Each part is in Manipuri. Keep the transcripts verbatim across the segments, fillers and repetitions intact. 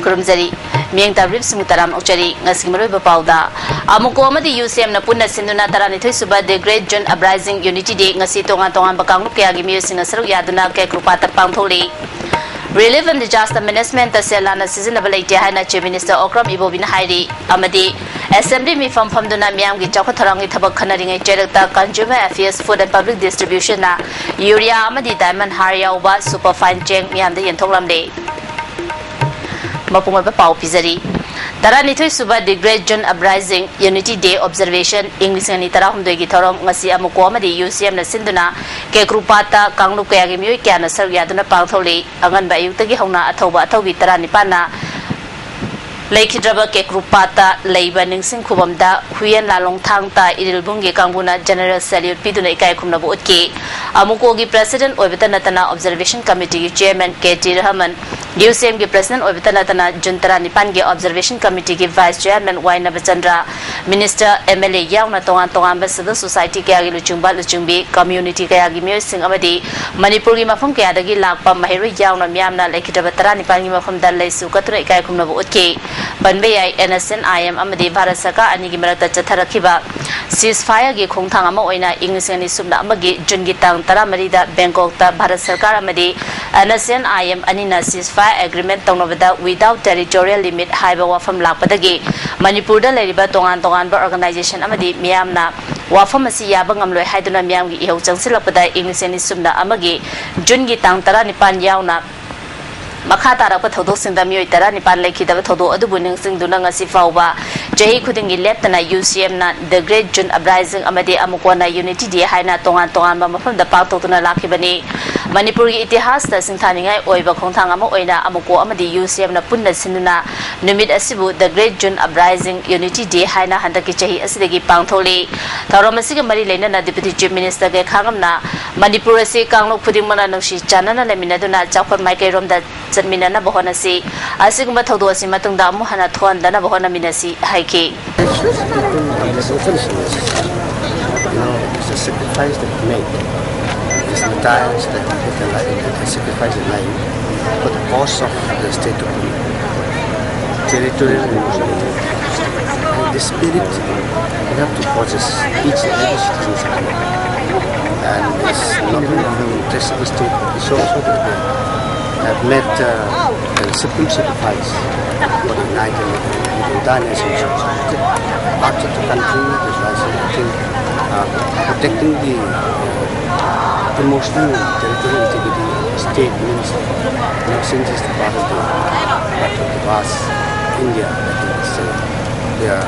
ꯈꯨꯔꯨꯝꯖꯔꯤ꯫ ꯃꯤꯌꯦꯡ ꯇꯥꯕꯤꯔꯤꯕꯁꯤꯡꯕꯨ ꯇꯔꯥꯝꯅ ꯑꯣꯛꯆꯔꯤ꯫ ꯉꯁꯤꯒꯤ ꯃꯔꯨꯑꯣꯏꯕ ꯄꯥꯎꯗ, ꯑꯃꯨꯀꯣ ꯑꯃꯗꯤ ꯌꯨ ꯁꯤ ꯑꯦꯝꯅ ꯄꯨꯟꯅ ꯁꯤꯟꯗꯨꯅ ꯇꯔꯥꯅꯤꯊꯣꯏ ꯁꯨꯕ The Great June Uprising Unity Day ꯉꯁꯤ ꯇꯣꯉꯥꯟ ꯇꯣꯉꯥꯟꯕ ꯀꯥꯡꯂꯨꯞ ꯀꯌꯥꯒꯤ ꯃꯤꯑꯣꯏꯁꯤꯡꯅ ꯁꯔꯨꯛ ꯌꯥꯗꯨꯅ ꯀꯦꯀ꯭ꯔꯨꯄꯥꯠꯇ ꯄꯥꯡꯊꯣꯛꯂꯤ꯫ Relief and Disaster Management ꯇ ꯁꯦꯜ ꯂꯥꯟꯅ ꯁꯤꯖꯤꯟꯅꯕ ꯂꯩꯇꯦ ꯍꯥꯏꯅ Chief Minister ꯑꯣꯀ꯭ꯔꯝ ꯏꯕꯣꯕꯤꯅ ꯍꯥꯏꯔꯤ꯫ ꯑꯃꯗꯤ Assembly ꯃꯤꯐꯝ ꯐꯝꯗꯨꯅ ꯃꯤꯌꯥꯝꯒꯤ ꯆꯥꯎꯈꯠ ꯊꯧꯔꯥꯡꯒꯤ ꯊꯕꯛ ꯈꯟꯅꯔꯤꯉꯩ ꯆꯩꯔꯛꯇ Consumer Affairs, Food and Public Distribution ꯅ ꯌꯨꯔꯤꯌꯥ ꯑꯃꯗꯤ diamond ꯍꯥꯔ ꯌꯥꯎꯕ superfine ꯆꯦꯡ ꯃꯤꯌꯥꯝꯗ ꯌꯦꯟꯊꯣꯛꯂꯝꯂꯦ꯫ ꯃꯄꯨꯡ ꯑꯣꯏꯕ ꯄꯥꯎ ꯄꯤꯖꯔꯤ꯫ ꯇꯔꯥꯅꯤꯊꯣꯏ ꯁꯨꯕ The Great June Uprising Unity Day Observation ꯏꯪ ꯂꯤꯁꯤꯡ ꯑꯅꯤ ꯇꯔꯥꯍꯨꯝꯗꯣꯏꯒꯤ ꯊꯧꯔꯝ ꯉꯁꯤ ꯑꯃꯨꯀꯣ ꯑꯃꯗꯤ ꯌꯨ ꯁꯤ ꯑꯦꯝꯅ ꯁꯤꯟꯗꯨꯅ ꯀꯦꯀ꯭ꯔꯨꯄꯥꯠꯇ ꯀꯥꯡꯂꯨꯞ ꯀꯌꯥꯒꯤ ꯃꯤꯑꯣꯏ ꯀꯌꯥꯅ ꯁꯔꯨꯛ ꯌꯥꯗꯨꯅ ꯄꯥꯡꯊꯣꯛꯂꯤ꯫ ꯑꯉꯟꯕ ꯑꯌꯨꯛꯇꯒꯤ ꯍꯧꯅ ꯑꯊꯧꯕ ꯑꯊꯧꯕꯤ ꯇꯔꯥꯅꯤꯄꯥꯟꯅ ꯂꯩꯈꯤꯗ꯭ꯔꯕ ꯀꯦꯀ꯭ꯔꯨꯄꯥꯠꯇ ꯂꯩꯕ ꯅꯤꯡꯁꯤꯡ ꯈꯨꯕꯝꯗ ꯍꯨꯏꯌꯦꯟ ꯂꯥꯂꯣꯡ ꯊꯥꯡ ꯇꯥ ꯏꯔꯤꯜꯕꯨꯡꯒꯤ ꯀꯥꯡꯕꯨꯅ general salute ꯄꯤꯗꯨꯅ ꯏꯀꯥꯏ ꯈꯨꯝꯅꯕ ꯎꯠꯈꯤ꯫ ꯑꯃꯨꯀꯣꯒꯤ president ꯑꯣꯏꯕꯇ ꯅꯠꯇꯅ observation committee ꯒꯤ chairman K T Rahman, U ꯁꯤ ꯑꯦꯝꯒꯤ president ꯑꯣꯏꯕꯇ ꯅꯠꯇꯅ June ꯇꯔꯥꯅꯤꯄꯥꯟꯒꯤ observation committee ꯒꯤ vice chairman Y Nabachandra, minister, M L A ꯌꯥꯎꯅ ꯇꯣꯉꯥꯟ ꯇꯣꯉꯥꯟꯕ civil society ꯀꯌꯥꯒꯤ ꯂꯨꯆꯤꯡꯕ ꯂꯨꯆꯤꯡꯕꯤ, community ꯀꯌꯥꯒꯤ ꯃꯤꯑꯣꯏꯁꯤꯡ ꯑꯃꯗꯤ ꯃꯅꯤꯄꯨꯔꯒꯤ ꯃꯐꯝ ꯀꯌꯥꯗꯒꯤ ꯂꯥꯛꯄ ꯃꯍꯩꯔꯣꯏ ꯌꯥꯎꯅ ꯃꯤꯌꯥꯝꯅ ꯂꯩꯈꯤꯗ꯭ꯔꯕ ꯇꯔꯥꯅꯤꯄꯥꯟꯒꯤ ꯃꯐꯝꯗ ꯂꯩꯁꯨ ꯀꯠꯇꯨꯅ ꯏꯀꯥꯏ ꯈꯨꯝꯅꯕ ꯎꯠꯈꯤ꯫ ꯄꯟꯕ ꯌꯥꯏ, N S C N I M ꯑꯃꯗꯤ ꯚꯥꯔꯠ ꯁꯔꯀꯥꯔ ꯑꯅꯤꯒꯤ ꯃꯔꯛꯇ ꯆꯠꯊꯔꯛꯈꯤꯕ ceasefire ꯒꯤ ꯈꯣꯡꯊꯥꯡ ꯑꯃ ꯑꯣꯏꯅ ꯏꯪ ꯂꯤꯁꯤꯡ ꯑꯅꯤ ꯁꯨꯞꯅ ꯑꯃꯒꯤ June ꯒꯤ ꯇꯥꯡ ꯇꯔꯥꯃꯔꯤꯗ Bangkok ꯇ ꯚꯥꯔꯠ ꯁꯔꯀꯥꯔ ꯑꯃꯗꯤ N S C N I M ꯑꯅꯤꯅ ceasefire agreement ꯇꯧꯅꯕꯗ without territorial limit ꯍꯥꯏꯕ ꯋꯥꯐꯝ ꯂꯥꯛꯄꯗꯒꯤ ꯃꯅꯤꯄꯨꯔꯗ ꯂꯩꯔꯤꯕ ꯇꯣꯉꯥꯟ ꯇꯣꯉꯥꯟꯕ organization ꯑꯃꯗꯤ ꯃꯤꯌꯥꯝꯅ ꯋꯥꯐꯝ ꯑꯁꯤ ꯌꯥꯕ ꯉꯝꯂꯣꯏ ꯍꯥꯏꯗꯨꯅ ꯃꯤꯌꯥꯝꯒꯤ ꯏꯍꯧ ꯆꯪꯁꯤꯜꯂꯛꯄꯗ ꯏꯪ ꯂꯤꯁꯤꯡ ꯑꯅꯤ ꯁꯨꯞꯅ ꯑꯃꯒꯤ June ꯒꯤ ꯇꯥꯡ ꯇꯔꯥꯅꯤꯄꯥꯟ ꯌꯥꯎꯅ ꯃꯈꯥ ꯇꯥꯔꯛꯄ ꯊꯧꯗꯣꯛꯁꯤꯡꯗ ꯃꯤꯑꯣꯏ ꯇꯔꯥꯅꯤꯄꯥꯟ ꯂꯩꯈꯤꯗꯕ ꯊꯧꯗꯣꯛ ꯑꯗꯨꯕꯨ ꯅꯤꯡꯁꯤꯡꯗꯨꯅ ꯉꯁꯤ ꯐꯥꯎꯕ ꯆꯍꯤ ꯈꯨꯗꯤꯡꯒꯤ ꯂꯦꯞꯇꯅ ꯌꯨ ꯁꯤ ꯑꯦꯝꯅ The Great June Uprising ꯑꯃꯗꯤ ꯑꯃꯨꯀꯣꯅ Unity Day ꯍꯥꯏꯅ ꯇꯣꯉꯥꯟ ꯇꯣꯉꯥꯟꯕ ꯃꯐꯝꯗ ꯄꯥꯡꯊꯣꯛꯇꯨꯅ ꯂꯥꯛꯈꯤꯕꯅꯤ꯫ ꯃꯅꯤꯄꯨꯔꯒꯤ ꯏꯇꯤꯍꯥꯁꯇ ꯁꯤꯡꯊꯥꯅꯤꯡꯉꯥꯏ ꯑꯣꯏꯕ ꯈꯣꯡꯊꯥꯡ ꯑꯃ ꯑꯣꯏꯅ ꯑꯃꯨꯀꯣ ꯑꯃꯗꯤ ꯌꯨ ꯁꯤ ꯑꯦꯝꯅ ꯄꯨꯟꯅ ꯁꯤꯟꯗꯨꯅ ꯅꯨꯃꯤꯠ ꯑꯁꯤꯕꯨ The Great June Uprising Unity Day ꯍꯥꯏꯅ ꯍꯟꯗꯛꯀꯤ ꯆꯍꯤ ꯑꯁꯤꯗꯒꯤ ꯄꯥꯡꯊꯣꯛꯂꯤ꯫ ꯊꯧꯔꯝ ꯑꯁꯤꯒ ꯃꯔꯤ ꯂꯩꯅꯅ Deputy Chief Minister ꯒꯦ ꯈꯥꯡꯉꯝꯅ ꯃꯅꯤꯄꯨꯔ ꯑꯁꯤ ꯀꯥꯡꯂꯨꯞ ꯈꯨꯗꯤꯡꯃꯛꯅ ꯅꯨꯡꯁꯤ ꯆꯥꯟꯅꯅ ꯂꯩꯃꯤꯟꯅꯗꯨꯅ ꯆꯥꯎꯈꯠ ꯃꯥꯏꯀꯩꯔꯣꯝꯗ ꯆꯠꯃꯤꯟꯅꯅꯕ ꯍꯣꯠꯅꯁꯤ꯫ ꯑꯁꯤꯒꯨꯝꯕ ꯊꯧꯗꯣꯛ ꯑꯁꯤ ꯃꯇꯨꯡꯗ ꯑꯃꯨꯛ ꯍꯟꯅ ꯊꯣꯛꯍꯟꯗꯅꯕ ꯍꯣꯠꯅꯃꯤꯟꯅꯁꯤ ꯍꯥꯏꯈꯤ꯫ It's a sacrifice that we made. It's the times that we put the life, the sacrifice of life for the cause of the state of Manipur. Territorial emotion. And this spirit, we have to possess each and every citizen's heart. And it's not only the interest of the state, it's also that we have met uh, the supreme sacrifice for the United Nations, the entire nation. Part of the country, the society, I think, uh, protecting the uh, emotional and territorial integrity of the state means, you know, since it's the part of the, part of the vast India, I think it's, uh, they are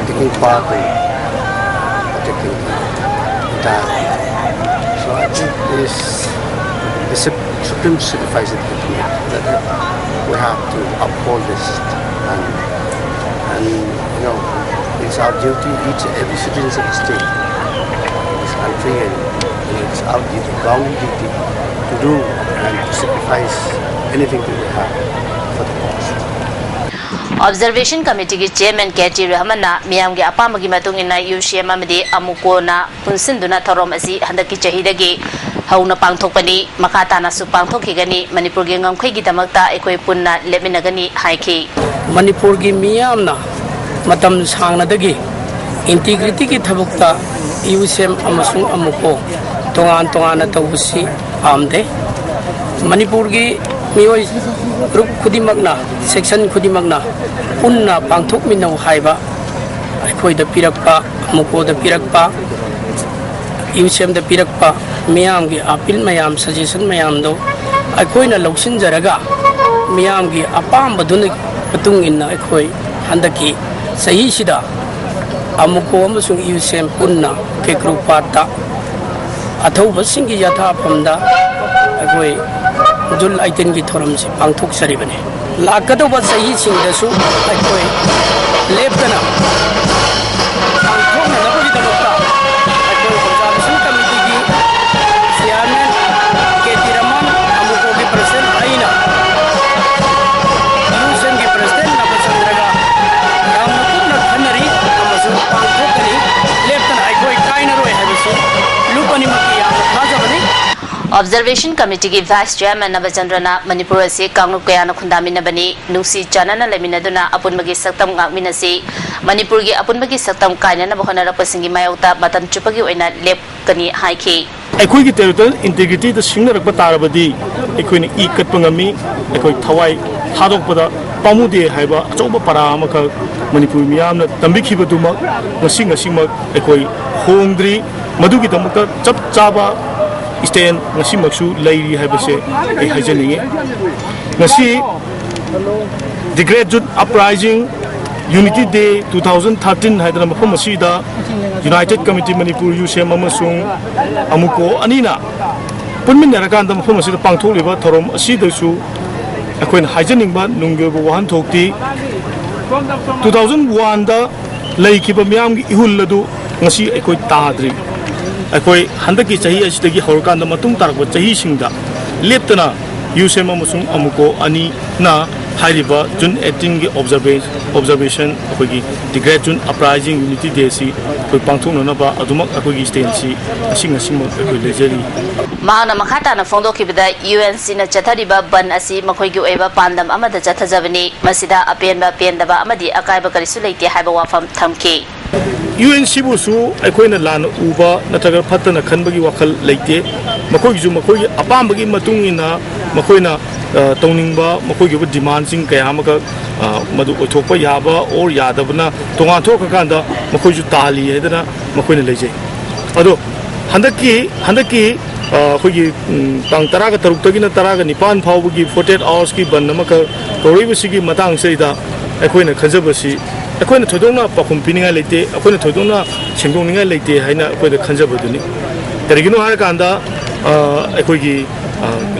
taking part in protecting the entire. So I think this, this supreme sacrifice that we make, that we have to uphold this, and, and you know, it's our duty, each and every citizen of the state, this country, and it's our duty, bounding duty to do and to sacrifice anything that we have for the cause. Observation Committeeꯒꯤ Chairman ꯀꯦ ꯇꯤ ꯔꯍꯃꯟꯅ ꯃꯤꯌꯥꯝꯒꯤ ꯑꯄꯥꯝꯕꯒꯤ ꯃꯇꯨꯡ ꯏꯟꯅ ꯌꯨ ꯁꯤ ꯑꯦꯝ ꯑꯃꯗꯤ ꯑꯃꯨꯀꯣꯅ ꯄꯨꯟꯁꯤꯟꯗꯨꯅ ꯊꯧꯔꯝ ꯑꯁꯤ ꯍꯟꯗꯛꯀꯤ ꯆꯍꯤꯗꯒꯤ ꯍꯧꯅ ꯄꯥꯡꯊꯣꯛꯄꯅꯤ꯫ ꯃꯈꯥ ꯇꯥꯅꯁꯨ ꯄꯥꯡꯊꯣꯛꯈꯤꯒꯅꯤ꯫ ꯃꯅꯤꯄꯨꯔꯒꯤ ꯉꯝꯈꯩꯒꯤꯗꯃꯛꯇ ꯑꯩꯈꯣꯏ ꯄꯨꯟꯅ ꯂꯦꯞꯃꯤꯟꯅꯒꯅꯤ ꯍꯥꯏꯈꯤ꯫ ꯃꯅꯤꯄꯨꯔꯒꯤ ꯃꯤꯌꯥꯝꯅ ꯃꯇꯝ ꯁꯥꯡꯅꯗꯒꯤ integrityꯒꯤ ꯊꯕꯛꯇ ꯌꯨ ꯁꯤ ꯑꯦꯝ ꯑꯃꯁꯨꯡ ꯑꯃꯨꯀꯣ ꯇꯣꯉꯥꯟ ꯇꯣꯉꯥꯟꯅ ꯇꯧꯕꯁꯤ ꯄꯥꯝꯗꯦ꯫ ꯃꯅꯤꯄꯨꯔꯒꯤ ꯃꯤꯑꯣꯏ group ꯈꯨꯗꯤꯡꯃꯛꯅ, section ꯈꯨꯗꯤꯡꯃꯛꯅ ꯄꯨꯟꯅ ꯄꯥꯡꯊꯣꯛꯃꯤꯟꯅꯧ ꯍꯥꯏꯕ ꯑꯩꯈꯣꯏꯗ ꯄꯤꯔꯛꯄ, ꯑꯃꯨꯀꯣꯗ ꯄꯤꯔꯛꯄ, ꯌꯨ ꯁꯤ ꯑꯦꯝꯗ ꯄꯤꯔꯛꯄ ꯃꯤꯌꯥꯝꯒꯤ appeal ꯃꯌꯥꯝ, suggestion ꯃꯌꯥꯝꯗꯣ ꯑꯩꯈꯣꯏꯅ ꯂꯧꯁꯤꯟꯖꯔꯒ ꯃꯤꯌꯥꯝꯒꯤ ꯑꯄꯥꯝꯕꯗꯨꯅ ꯃꯇꯨꯡ ꯏꯟꯅ ꯑꯩꯈꯣꯏ ꯍꯟꯗꯛꯀꯤ ꯆꯍꯤꯁꯤꯗ ꯑꯃꯨꯀꯣ ꯑꯃꯁꯨꯡ ꯌꯨ ꯁꯤ ꯑꯦꯝ ꯄꯨꯟꯅ ꯀꯦꯀ꯭ꯔꯨ ꯄꯥꯠꯇ ꯑꯊꯧꯕꯁꯤꯡꯒꯤ ꯌꯥꯊꯥꯐꯝꯗ ꯑꯩꯈꯣꯏ June eighteenꯒꯤ ꯊꯧꯔꯝꯁꯤ ꯄꯥꯡꯊꯣꯛꯆꯔꯤꯕꯅꯤ꯫ ꯂꯥꯛꯀꯗꯧꯕ ꯆꯍꯤꯁꯤꯡꯗꯁꯨ ꯑꯩꯈꯣꯏ ꯂꯦꯞꯇꯅ ꯄꯥꯡꯊꯣꯛꯅꯅꯕꯒꯤꯗꯃꯛꯇ ꯑꯩꯈꯣꯏ Observation Committeeꯒꯤ Chairman K T Raman, ꯑꯃꯨꯀꯣꯒꯤ President ꯑꯩꯅ, ꯌꯨ ꯁꯤ ꯑꯦꯝꯒꯤ President ꯅꯕꯆꯟꯗ꯭ꯔꯒ ꯌꯥꯝꯅ ꯀꯨꯞꯅ ꯈꯟꯅꯔꯤ ꯑꯃꯁꯨꯡ ꯄꯥꯡꯊꯣꯛꯀꯅꯤ꯫ ꯂꯦꯞꯇꯅ ꯑꯩꯈꯣꯏ ꯀꯥꯏꯅꯔꯣꯏ ꯍꯥꯏꯕꯁꯤ ꯂꯨꯞ ꯑꯅꯤꯃꯛꯀꯤ ꯌꯥꯝꯅ ꯊꯥꯖꯕꯅꯤ꯫ Observation Committeeꯒꯤ Vice Chairman ꯅꯕꯆꯟꯗ꯭ꯔꯅ ꯃꯅꯤꯄꯨꯔ ꯑꯁꯤ ꯀꯥꯡꯂꯨꯞ ꯀꯌꯥꯅ ꯈꯨꯟꯗꯥꯃꯤꯟꯅꯕꯅꯤ, ꯅꯨꯡꯁꯤ ꯆꯥꯟꯅꯅ ꯂꯩꯃꯤꯟꯅꯗꯨꯅ ꯑꯄꯨꯟꯕꯒꯤ ꯁꯛꯇꯝ ꯉꯥꯛꯃꯤꯟꯅꯁꯤ, ꯃꯅꯤꯄꯨꯔꯒꯤ ꯑꯄꯨꯟꯕꯒꯤ ꯁꯛꯇꯝ ꯀꯥꯏꯅꯅꯕ ꯍꯣꯠꯅꯔꯛꯄꯁꯤꯡꯒꯤ ꯃꯥꯌꯣꯛꯇ ꯃꯇꯝ ꯆꯨꯞꯄꯒꯤ ꯑꯣꯏꯅ ꯂꯦꯞꯀꯅꯤ ꯍꯥꯏꯈꯤ꯫ ꯑꯩꯈꯣꯏꯒꯤ territorial integrityꯗ ꯁꯤꯡꯅꯔꯛꯄ ꯇꯥꯔꯕꯗꯤ ꯑꯩꯈꯣꯏꯅ ꯏ ꯀꯠꯄ ꯉꯝꯃꯤ꯫ ꯑꯩꯈꯣꯏ ꯊꯋꯥꯏ ꯊꯥꯗꯣꯛꯄꯗ ꯄꯥꯝꯃꯨꯗꯦ ꯍꯥꯏꯕ ꯑꯆꯧꯕ ꯄꯔꯥ ꯑꯃꯈꯛ ꯃꯅꯤꯄꯨꯔ ꯃꯤꯌꯥꯝꯅ ꯇꯝꯕꯤꯈꯤꯕꯗꯨꯃꯛ ꯉꯁꯤ ꯉꯁꯤꯃꯛ ꯑꯩꯈꯣꯏ ꯍꯣꯡꯗ꯭ꯔꯤ꯫ ꯃꯗꯨꯒꯤꯗꯃꯛꯇ ꯆꯞ ꯆꯥꯕ stand ꯉꯁꯤꯃꯛꯁꯨ ꯂꯩꯔꯤ ꯍꯥꯏꯕꯁꯦ ꯑꯩ ꯍꯥꯏꯖꯅꯤꯡꯉꯤ꯫ ꯉꯁꯤ The Great Youth Uprising, Unity Day two thousand thirteen ꯍꯥꯏꯗꯅ ꯃꯐꯝ ꯑꯁꯤꯗ United Committee Manipur, ꯌꯨꯁꯦꯝ ꯑꯃꯁꯨꯡ ꯑꯃꯨꯀꯣ ꯑꯅꯤꯅ ꯄꯨꯟꯃꯤꯟꯅꯔꯀꯥꯟꯗ ꯃꯐꯝ ꯑꯁꯤꯗ ꯄꯥꯡꯊꯣꯛꯂꯤꯕ ꯊꯧꯔꯝ ꯑꯁꯤꯗꯁꯨ ꯑꯩꯈꯣꯏꯅ ꯍꯥꯏꯖꯅꯤꯡꯕ ꯅꯨꯡꯒꯤ ꯑꯣꯏꯕ ꯋꯥꯍꯟꯊꯣꯛꯇꯤ, two thousand oneꯗ ꯂꯩꯈꯤꯕ ꯃꯤꯌꯥꯝꯒꯤ ꯏꯍꯨꯜ ꯑꯗꯨ ꯉꯁꯤ ꯑꯩꯈꯣꯏ ꯇꯥꯗ꯭ꯔꯤ꯫ ꯑꯩꯈꯣꯏ ꯍꯟꯗꯛꯀꯤ ꯆꯍꯤ ꯑꯁꯤꯗꯒꯤ ꯍꯧꯔꯀꯥꯟꯗ ꯃꯇꯨꯡ ꯇꯥꯔꯛꯄ ꯆꯍꯤꯁꯤꯡꯗ ꯂꯦꯞꯇꯅ ꯌꯨꯁꯦꯝ ꯑꯃꯁꯨꯡ ꯑꯃꯨꯀꯣ ꯑꯅꯤꯅ ꯍꯥꯏꯔꯤꯕ June eighteenꯒꯤ observa-, observation, ꯑꯩꯈꯣꯏꯒꯤ The Great Youth Uprising, Unity Dayꯁꯤ ꯑꯩꯈꯣꯏ ꯄꯥꯡꯊꯣꯛꯅꯅꯕ ꯑꯗꯨꯃꯛ ꯑꯩꯈꯣꯏꯒꯤ standꯁꯤ ꯉꯁꯤ ꯉꯁꯤꯃꯛ ꯑꯩꯈꯣꯏ ꯂꯩꯖꯔꯤ꯫ ꯃꯍꯥꯛꯅ ꯃꯈꯥ ꯇꯥꯅ ꯐꯣꯡꯗꯣꯛꯈꯤꯕꯗ, UNCꯅ ꯆꯠꯊꯔꯤꯕ ꯕꯟ ꯑꯁꯤ ꯃꯈꯣꯏꯒꯤ ꯑꯣꯏꯕ ꯄꯥꯟꯗꯝ ꯑꯃꯗ ꯆꯠꯊꯖꯕꯅꯤ꯫ ꯃꯁꯤꯗ ꯑꯄꯦꯟꯕ, ꯄꯦꯟꯗꯕ ꯑꯃꯗꯤ ꯑꯀꯥꯏꯕ ꯀꯔꯤꯁꯨ ꯂꯩꯇꯦ ꯍꯥꯏꯕ ꯋꯥꯐꯝ ꯊꯝꯈꯤ꯫ UNCꯕꯨꯁꯨ ꯑꯩꯈꯣꯏꯅ ꯂꯥꯟꯅ ꯎꯕ ꯅꯠꯇ꯭ꯔꯒ ꯐꯠꯇꯅ ꯈꯟꯕꯒꯤ ꯋꯥꯈꯜ ꯂꯩꯇꯦ꯫ ꯃꯈꯣꯏꯒꯤꯁꯨ ꯃꯈꯣꯏꯒꯤ ꯑꯄꯥꯝꯕꯒꯤ ꯃꯇꯨꯡ ꯏꯟꯅ ꯃꯈꯣꯏꯅ, ꯑ, ꯇꯧꯅꯤꯡꯕ ꯃꯈꯣꯏꯒꯤ ꯑꯣꯏꯕ demandꯁꯤꯡ ꯀꯌꯥ ꯑꯃꯈꯛ, ꯑ, ꯃꯗꯨ ꯑꯣꯏꯊꯣꯛꯄ ꯌꯥꯕ or ꯌꯥꯗꯕꯅ ꯇꯣꯉꯥꯟ ꯊꯣꯛꯈ꯭ꯔꯀꯥꯟꯗ ꯃꯈꯣꯏꯁꯨ ꯇꯥꯜꯂꯤ ꯍꯥꯏꯗꯅ ꯃꯈꯣꯏꯅ ꯂꯩꯖꯩ꯫ ꯑꯗꯣ ꯍꯟꯗꯛꯀꯤ, ꯍꯟꯗꯛꯀꯤ, ꯑ, ꯑꯩꯈꯣꯏꯒꯤ, ꯎꯝ, ꯇꯥꯡ ꯇꯔꯥꯒ ꯇꯔꯨꯛꯇꯒꯤꯅ ꯇꯔꯥꯒ ꯅꯤꯄꯥꯟ ꯐꯥꯎꯕꯒꯤ forty eight hoursꯀꯤ ꯕꯟ ꯑꯃꯈꯛ ꯇꯧꯔꯛꯏꯕꯁꯤꯒꯤ ꯃꯇꯥꯡꯁꯤꯗꯩꯗ ꯑꯩꯈꯣꯏꯅ ꯈꯟꯖꯕꯁꯤ, ꯑꯩꯈꯣꯏꯅ ꯊꯣꯏꯗꯣꯛꯅ ꯄꯥꯎꯈꯨꯝ ꯄꯤꯅꯤꯡꯉꯥꯏ ꯂꯩꯇꯦ, ꯑꯩꯈꯣꯏꯅ ꯊꯣꯏꯗꯣꯛꯅ ꯁꯦꯡꯗꯣꯛꯅꯤꯡꯉꯥꯏ ꯂꯩꯇꯦ ꯍꯥꯏꯅ ꯑꯩꯈꯣꯏꯗ ꯈꯟꯖꯕꯗꯨꯅꯤ꯫ ꯀꯔꯤꯒꯤꯅꯣ ꯍꯥꯏꯔꯀꯥꯟꯗ, ꯑ, ꯑꯩꯈꯣꯏꯒꯤ, ꯑ,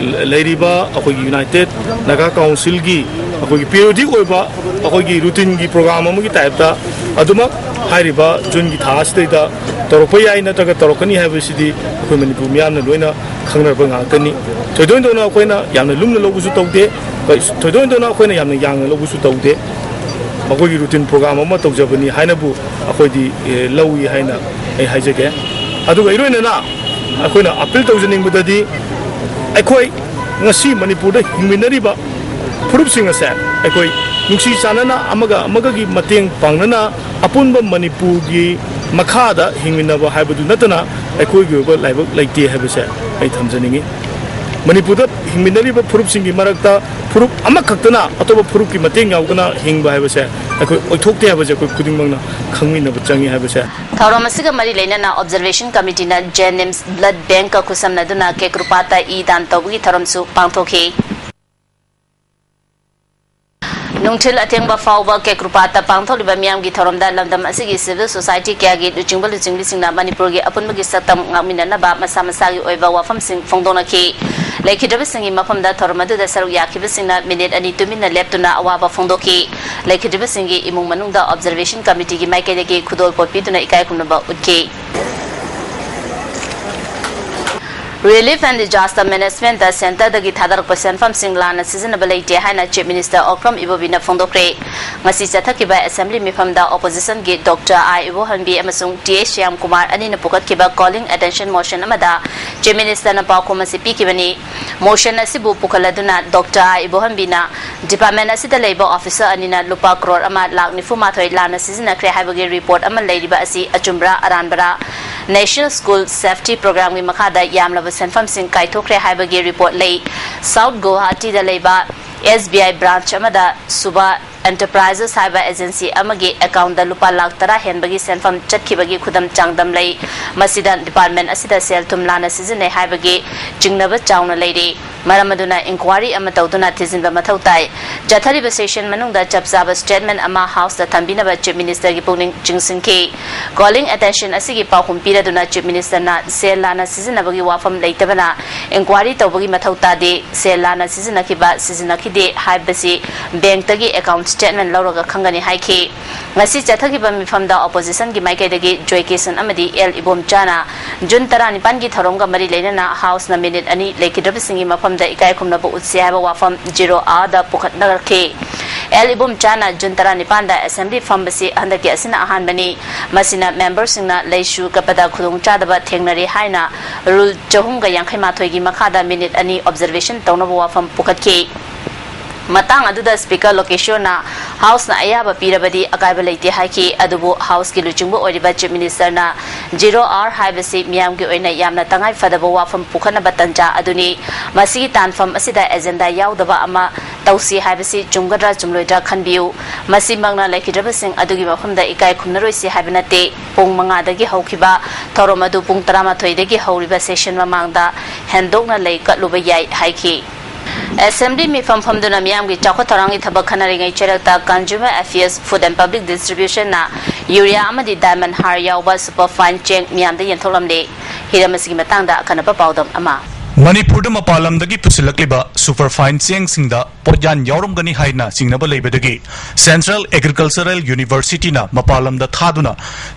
ꯂꯩꯔꯤꯕ ꯑꯩꯈꯣꯏꯒꯤ United Naga Councilꯒꯤ ꯑꯩꯈꯣꯏꯒꯤ periodic ꯑꯣꯏꯕ ꯑꯩꯈꯣꯏꯒꯤ routinegꯤ program ꯑꯃꯒꯤ typeꯇ ꯑꯗꯨꯃꯛ ꯍꯥꯏꯔꯤꯕ Juneꯒꯤ ꯊꯥ ꯑꯁꯤꯗꯩꯗ ꯇꯧꯔꯛꯄ ꯌꯥꯏ ꯅꯠꯇ꯭ꯔꯒ ꯇꯧꯔꯛꯀꯅꯤ ꯍꯥꯏꯕꯁꯤꯗꯤ ꯑꯩꯈꯣꯏ ꯃꯅꯤꯄꯨꯔ ꯃꯤꯌꯥꯝꯅ ꯂꯣꯏꯅ ꯈꯪꯅꯔꯕ ꯉꯥꯛꯇꯅꯤ꯫ ꯊꯣꯏꯗꯣꯛ ꯍꯦꯟꯗꯣꯛꯅ ꯑꯩꯈꯣꯏꯅ ꯌꯥꯝꯅ ꯂꯨꯝꯅ ꯂꯧꯕꯁꯨ ꯇꯧꯗꯦ, ꯊꯣꯏꯗꯣꯛ ꯍꯦꯟꯗꯣꯛꯅ ꯑꯩꯈꯣꯏꯅ ꯌꯥꯝꯅ ꯌꯥꯡꯅ ꯂꯧꯕꯁꯨ ꯇꯧꯗꯦ꯫ ꯃꯈꯣꯏꯒꯤ routine program ꯑꯃ ꯇꯧꯖꯕꯅꯤ ꯍꯥꯏꯅꯕꯨ ꯑꯩꯈꯣꯏꯗꯤ, ꯑꯦ, ꯂꯧꯏ ꯍꯥꯏꯅ ꯑꯩ ꯍꯥꯏꯖꯒꯦ꯫ ꯑꯗꯨꯒ ꯏꯔꯣꯏꯅꯅ ꯑꯩꯈꯣꯏꯅ ꯑꯄꯤꯜ ꯇꯧꯖꯅꯤꯡꯕꯗꯗꯤ, ꯑꯩꯈꯣꯏ ꯉꯁꯤ ꯃꯅꯤꯄꯨꯔꯗ ꯍꯤꯡꯃꯤꯟꯅꯔꯤꯕ ꯐꯨꯔꯨꯞꯁꯤꯡ ꯑꯁꯦ ꯑꯩꯈꯣꯏ ꯅꯨꯡꯁꯤ ꯆꯥꯟꯅꯅ ꯑꯃꯒ ꯑꯃꯒꯒꯤ ꯃꯇꯦꯡ ꯄꯥꯡꯅꯅ ꯑꯄꯨꯟꯕ ꯃꯅꯤꯄꯨꯔꯒꯤ ꯃꯈꯥꯗ ꯍꯤꯡꯃꯤꯟꯅꯕ ꯍꯥꯏꯕꯗꯨ ꯅꯠꯇꯅ ꯑꯩꯈꯣꯏꯒꯤ ꯑꯣꯏꯕ ꯂꯥꯏꯕꯛ ꯂꯩꯇꯦ ꯍꯥꯏꯕꯁꯦ ꯑꯩ ꯊꯝꯖꯅꯤꯡꯏ꯫ ꯃꯅꯤꯄꯨꯔꯗ ꯍꯤꯡꯃꯤꯟꯅꯔꯤꯕ ꯐꯨꯔꯨꯞꯁꯤꯡꯒꯤ ꯃꯔꯛꯇ ꯐꯨꯔꯨꯞ ꯑꯃꯈꯛꯇꯅ ꯑꯇꯣꯞꯄ ꯐꯨꯔꯨꯞꯀꯤ ꯃꯇꯦꯡ ꯌꯥꯎꯗꯅ ꯍꯤꯡꯕ ꯍꯥꯏꯕꯁꯦ ꯑꯩꯈꯣꯏ ꯑꯣꯏꯊꯣꯛꯇꯦ ꯍꯥꯏꯕꯁꯦ ꯑꯩꯈꯣꯏ ꯈꯨꯗꯤꯡꯃꯛꯅ ꯈꯪꯃꯤꯟꯅꯕ ꯆꯪꯏ ꯍꯥꯏꯕꯁꯦ꯫ ꯊꯧꯔꯝ ꯑꯁꯤꯒ ꯃꯔꯤ ꯂꯩꯅꯅ Observation Committeeꯅ Jenims Blood Bankꯀ ꯈꯨꯠꯁꯝꯅꯗꯨꯅ ꯀꯦꯀ꯭ꯔꯨꯄꯥꯠꯇ ꯏ ꯗꯥꯟ ꯇꯧꯕꯒꯤ ꯊꯧꯔꯝꯁꯨ ꯄꯥꯡꯊꯣꯛꯈꯤ꯫ ꯅꯨꯡꯊꯤꯜ ꯑꯊꯦꯡꯕ ꯐꯥꯎꯕ ꯀꯦꯀ꯭ꯔꯨꯄꯥꯠꯇ ꯄꯥꯡꯊꯣꯛꯂꯤꯕ ꯃꯤꯌꯥꯝꯒꯤ ꯊꯧꯔꯝꯗ ꯂꯝꯗꯝ ꯑꯁꯤꯒꯤ civil society ꯀꯌꯥꯒꯤ ꯂꯨꯆꯤꯡꯕ ꯂꯨꯆꯤꯡꯕꯤꯁꯤꯡꯅ ꯃꯅꯤꯄꯨꯔꯒꯤ ꯑꯄꯨꯟꯕꯒꯤ ꯁꯛꯇꯝ ꯉꯥꯛꯃꯤꯟꯅꯅꯕ ꯃꯁꯥ ꯃꯁꯥꯒꯤ ꯑꯣꯏꯕ ꯋꯥꯐꯝꯁꯤꯡ ꯐꯣꯡꯗꯣꯛꯅꯈꯤ꯫ ꯂꯩꯈꯤꯗ꯭ꯔꯕꯁꯤꯡꯒꯤ ꯃꯐꯝꯗ ꯊꯧꯔꯝ ꯑꯗꯨꯗ ꯁꯔꯨꯛ ꯌꯥꯈꯤꯕꯁꯤꯡꯅ ꯃꯤꯅꯤꯠ ꯑꯅꯤ ꯇꯨꯃꯤꯟꯅ ꯂꯦꯞꯇꯨꯅ ꯑꯋꯥꯕ ꯐꯣꯡꯗꯣꯛꯈꯤ꯫ ꯂꯩꯈꯤꯗ꯭ꯔꯕꯁꯤꯡꯒꯤ ꯏꯃꯨꯡ ꯃꯅꯨꯡꯗ Observation Committeeꯒꯤ ꯃꯥꯏꯀꯩꯗꯒꯤ ꯈꯨꯗꯣꯜꯄꯣꯠ ꯄꯤꯗꯨꯅ ꯏꯀꯥꯏ ꯈꯨꯝꯅꯕ ꯎꯠꯈꯤ꯫ Relief and Disaster Managementꯇ centreꯗꯒꯤ ꯊꯥꯗꯔꯛꯄ ꯁꯦꯟꯐꯝꯁꯤꯡ ꯂꯥꯟꯅ ꯁꯤꯖꯤꯟꯅꯕ ꯂꯩꯇꯦ ꯍꯥꯏꯅ Chief Minister ꯑꯣꯀ꯭ꯔꯝ ꯏꯕꯣꯕꯤꯅ ꯐꯣꯡꯗꯣꯛꯈ꯭ꯔꯦ꯫ ꯉꯁꯤ ꯆꯠꯊꯈꯤꯕ assembly ꯃꯤꯐꯝꯗ oppositionꯒꯤ Doctor ꯑꯥꯏ ꯏꯕꯣꯍꯟꯕꯤ ꯑꯃꯁꯨꯡ ꯇꯤ ꯑꯦꯁ ꯁ꯭ꯌꯥꯝ ꯀꯨꯃꯥꯔ ꯑꯅꯤꯅ ꯄꯨꯈꯠꯈꯤꯕ calling attention motion ꯑꯃꯗ Chief Ministerꯅ ꯄꯥꯎꯈꯨꯝ ꯑꯁꯤ ꯄꯤꯈꯤꯕꯅꯤ꯫ Motion ꯑꯁꯤꯕꯨ ꯄꯨꯈꯠꯂꯗꯨꯅ Doctor ꯑꯥꯏ ꯏꯕꯣꯍꯟꯕꯤꯅ department ꯑꯁꯤꯗ ꯂꯩꯕ officer ꯑꯅꯤꯅ ꯂꯨꯄꯥ ꯀ꯭ꯔꯣꯔ ꯑꯃ ꯂꯥꯈ ꯅꯤꯐꯨ ꯃꯥꯊꯣꯏ ꯂꯥꯟꯅ ꯁꯤꯖꯤꯟꯅꯈ꯭ꯔꯦ ꯍꯥꯏꯕꯒꯤ report ꯑꯃ ꯂꯩꯔꯤꯕ ꯑꯁꯤ ꯑꯆꯨꯝꯕ꯭ꯔꯥ ꯑꯔꯥꯟꯕꯔꯥ? National School Safety Programmeꯒꯤ ꯃꯈꯥꯗ ꯌꯥꯝꯂꯕ ꯁꯦꯟꯐꯝꯁꯤꯡ ꯀꯥꯏꯊꯣꯛꯈ꯭ꯔꯦ ꯍꯥꯏꯕꯒꯤ report ꯂꯩ꯫ South Guwahatiꯗ ꯂꯩꯕ S B I branch ꯑꯃꯗ ꯁꯨꯕ Enterprises ꯍꯥꯏꯕ agency ꯑꯃꯒꯤ accountꯗ ꯂꯨꯄꯥ ꯂꯥꯈ ꯇꯔꯥ ꯍꯦꯟꯕꯒꯤ ꯁꯦꯟꯐꯝ ꯆꯠꯈꯤꯕꯒꯤ ꯈꯨꯗꯝ ꯆꯥꯡꯗꯝ ꯂꯩ꯫ ꯃꯁꯤꯗ department ꯑꯁꯤꯗ ꯁꯦꯜ ꯊꯨꯝ ꯂꯥꯟꯅ ꯁꯤꯖꯤꯟꯅꯩ ꯍꯥꯏꯕꯒꯤ ꯆꯤꯡꯅꯕ ꯆꯥꯎꯅ ꯂꯩꯔꯤ꯫ ꯃꯔꯝ ꯑꯗꯨꯅ inquiry ꯑꯃ ꯇꯧꯗꯨꯅ ꯊꯤꯖꯤꯟꯕ ꯃꯊꯧ ꯇꯥꯏ꯫ ꯆꯠꯊꯔꯤꯕ session ꯃꯅꯨꯡꯗ ꯆꯞ ꯆꯥꯕ statement ꯑꯃ Houseꯇ ꯊꯝꯕꯤꯅꯕ Chief Ministerꯒꯤ ꯄꯨꯛꯅꯤꯡ ꯆꯤꯡꯁꯤꯟꯈꯤ꯫ Calling attention ꯑꯁꯤꯒꯤ ꯄꯥꯎꯈꯨꯝ ꯄꯤꯔꯗꯨꯅ Chief Ministerꯅ ꯁꯦꯜ ꯂꯥꯟꯅ ꯁꯤꯖꯤꯟꯅꯕꯒꯤ ꯋꯥꯐꯝ ꯂꯩꯇꯕꯅ inquiry ꯇꯧꯕꯒꯤ ꯃꯊꯧ ꯇꯥꯗꯦ, ꯁꯦꯜ ꯂꯥꯟꯅ ꯁꯤꯖꯤꯟꯅꯈꯤꯕ, ꯁꯤꯖꯤꯟꯅꯈꯤꯗꯦ ꯍꯥꯏꯕꯁꯤ bankꯇꯒꯤ account statement ꯂꯧꯔꯒ ꯈꯪꯒꯅꯤ ꯍꯥꯏꯈꯤ꯫ ꯉꯁꯤ ꯆꯠꯊꯈꯤꯕ ꯃꯤꯐꯝꯗ oppositionꯒꯤ ꯃꯥꯏꯀꯩꯗꯒꯤ ꯖꯣꯏꯀꯤꯁꯟ ꯑꯃꯗꯤ ꯑꯦꯜ ꯏꯕꯣꯝꯆꯥꯅ June ꯇꯔꯥꯅꯤꯄꯥꯟꯒꯤ ꯊꯧꯔꯝꯒ ꯃꯔꯤ ꯂꯩꯅꯅ Houseꯅ ꯃꯤꯅꯤꯠ ꯑꯅꯤ ꯂꯩꯈꯤꯗ꯭ꯔꯕꯁꯤꯡꯒꯤ ꯃꯐꯝꯗ ꯏꯀꯥꯏ ꯈꯨꯝꯅꯕ ꯎꯠꯁꯤ ꯍꯥꯏꯕ ꯋꯥꯐꯝ zero hourꯗ ꯄꯨꯈꯠꯅꯔꯛꯈꯤ꯫ ꯑꯦꯜ ꯏꯕꯣꯝꯆꯥꯅ ꯖꯨꯟ ꯇꯔꯥꯅꯤꯄꯥꯟꯗ ꯑꯦꯁꯦꯝꯕ꯭ꯂꯤ ꯐꯝꯕꯁꯤ ꯍꯟꯗꯛꯀꯤ ꯑꯁꯤꯅ ꯑꯍꯥꯟꯕꯅꯤ꯫ ꯃꯁꯤꯅ ꯃꯦꯝꯕꯔꯁꯤꯡꯅ ꯂꯩꯁꯨ ꯀꯠꯄꯗ ꯈꯨꯗꯣꯡꯆꯥꯗꯕ ꯊꯦꯡꯅꯔꯦ ꯍꯥꯏꯅ ꯔꯨꯜ ꯆꯍꯨꯝꯒ ꯌꯥꯡꯈꯩ ꯃꯥꯊꯣꯏꯒꯤ ꯃꯈꯥꯗ ꯃꯤꯅꯤꯠ ꯑꯅꯤ ꯑꯣꯕꯖꯔꯕꯦꯁꯟ ꯇꯧꯅꯕ ꯋꯥꯐꯝ ꯄꯨꯈꯠꯈꯤ꯫ ꯃꯇꯥꯡ ꯑꯗꯨꯗ ꯁ꯭ꯄꯤꯀꯔ ꯂꯣꯀꯦꯁꯣꯔꯅ ꯍꯥꯎꯁꯅ ꯑꯌꯥꯕ ꯄꯤꯔꯕꯗꯤ ꯑꯀꯥꯏꯕ ꯂꯩꯇꯦ ꯍꯥꯏꯈꯤ꯫ ꯑꯗꯨꯕꯨ ꯍꯥꯎꯁꯀꯤ ꯂꯨꯆꯤꯡꯕ ꯑꯣꯏꯔꯤꯕ ꯆꯤꯐ ꯃꯤꯅꯤꯁꯇꯔꯅ ꯖꯤꯔꯣ ꯑꯋꯥꯔ ꯍꯥꯏꯕꯁꯤ ꯃꯤꯌꯥꯝꯒꯤ ꯑꯣꯏꯅ ꯌꯥꯝꯅ ꯇꯉꯥꯏ ꯐꯗꯕ ꯋꯥꯐꯝ ꯄꯨꯈꯠꯅꯕ ꯇꯟꯖꯥ ꯑꯗꯨꯅꯤ꯫ ꯃꯁꯤꯒꯤ ꯇꯥꯟꯐꯝ ꯑꯁꯤꯗ ꯑꯦꯖꯦꯟꯗꯥ ꯌꯥꯎꯗꯕ ꯑꯃ ꯇꯧꯁꯤ ꯍꯥꯏꯕꯁꯤ ꯆꯨꯝꯒꯗ꯭ꯔꯥ ꯆꯨꯝꯂꯣꯏꯗ꯭ꯔꯥ ꯈꯟꯕꯤꯌꯨ꯫ ꯃꯁꯤꯃꯛꯅ ꯂꯩꯈꯤꯗ꯭ꯔꯕꯁꯤꯡ ꯑꯗꯨꯒꯤ ꯃꯐꯝꯗ ꯏꯀꯥꯏ ꯈꯨꯝꯅꯔꯣꯏꯁꯤ ꯍꯥꯏꯕ ꯅꯠꯇꯦ꯫ ꯄꯨꯡ ꯃꯉꯥꯗꯒꯤ ꯍꯧꯈꯤꯕ ꯊꯧꯔꯝ ꯑꯗꯨ ꯄꯨꯡ ꯇꯔꯥꯃꯥꯊꯣꯏꯗꯒꯤ ꯍꯧꯔꯤꯕ ꯁꯦꯁꯟ ꯃꯃꯥꯡꯗ ꯍꯦꯟꯗꯣꯛꯅ ꯂꯩ ꯀꯠꯂꯨꯕ ꯌꯥꯏ ꯍꯥꯏꯈꯤ꯫ ꯑꯦꯁꯦꯝꯕ꯭ꯂꯤ ꯃꯤꯐꯝ ꯐꯝꯗꯨꯅ ꯃꯤꯌꯥꯝꯒꯤ ꯆꯥꯎꯈꯠ ꯊꯧꯔꯥꯡꯒꯤ ꯊꯕꯛ ꯈꯟꯅꯔꯤꯉꯩ ꯆꯩꯔꯛꯇ Consumer Affairs, Food and Public Distribution ꯅ ꯌꯨꯔꯤꯌꯥ ꯑꯃꯗꯤ ꯗꯥꯏꯃꯟ ꯍꯥꯔ ꯌꯥꯎꯕ ꯁꯨꯄꯔꯐꯥꯏꯟ ꯆꯦꯡ ꯃꯤꯌꯥꯝꯗ ꯌꯦꯟꯊꯣꯛꯂꯝꯂꯦ꯫ ꯍꯤꯔꯝ ꯑꯁꯤꯒꯤ ꯃꯇꯥꯡꯗ ꯑꯈꯟꯅꯕ ꯄꯥꯎꯗꯝ ꯑꯃ꯫ ꯃꯅꯤꯄꯨꯔꯗ ꯃꯄꯥꯟ ꯂꯝꯗꯒꯤ ꯄꯨꯁꯤꯜꯂꯛꯂꯤꯕ ꯁꯨꯄꯔꯐꯥꯏꯟ ꯆꯦꯡꯁꯤꯡꯗ ꯄꯣꯠꯌꯥꯟ ꯌꯥꯎꯔꯝꯒꯅꯤ ꯍꯥꯏꯅ ꯆꯤꯡꯅꯕ ꯂꯩꯕꯗꯒꯤ Central Agricultural University ꯅ ꯃꯄꯥꯟ ꯂꯝꯗ ꯊꯥꯗꯨꯅ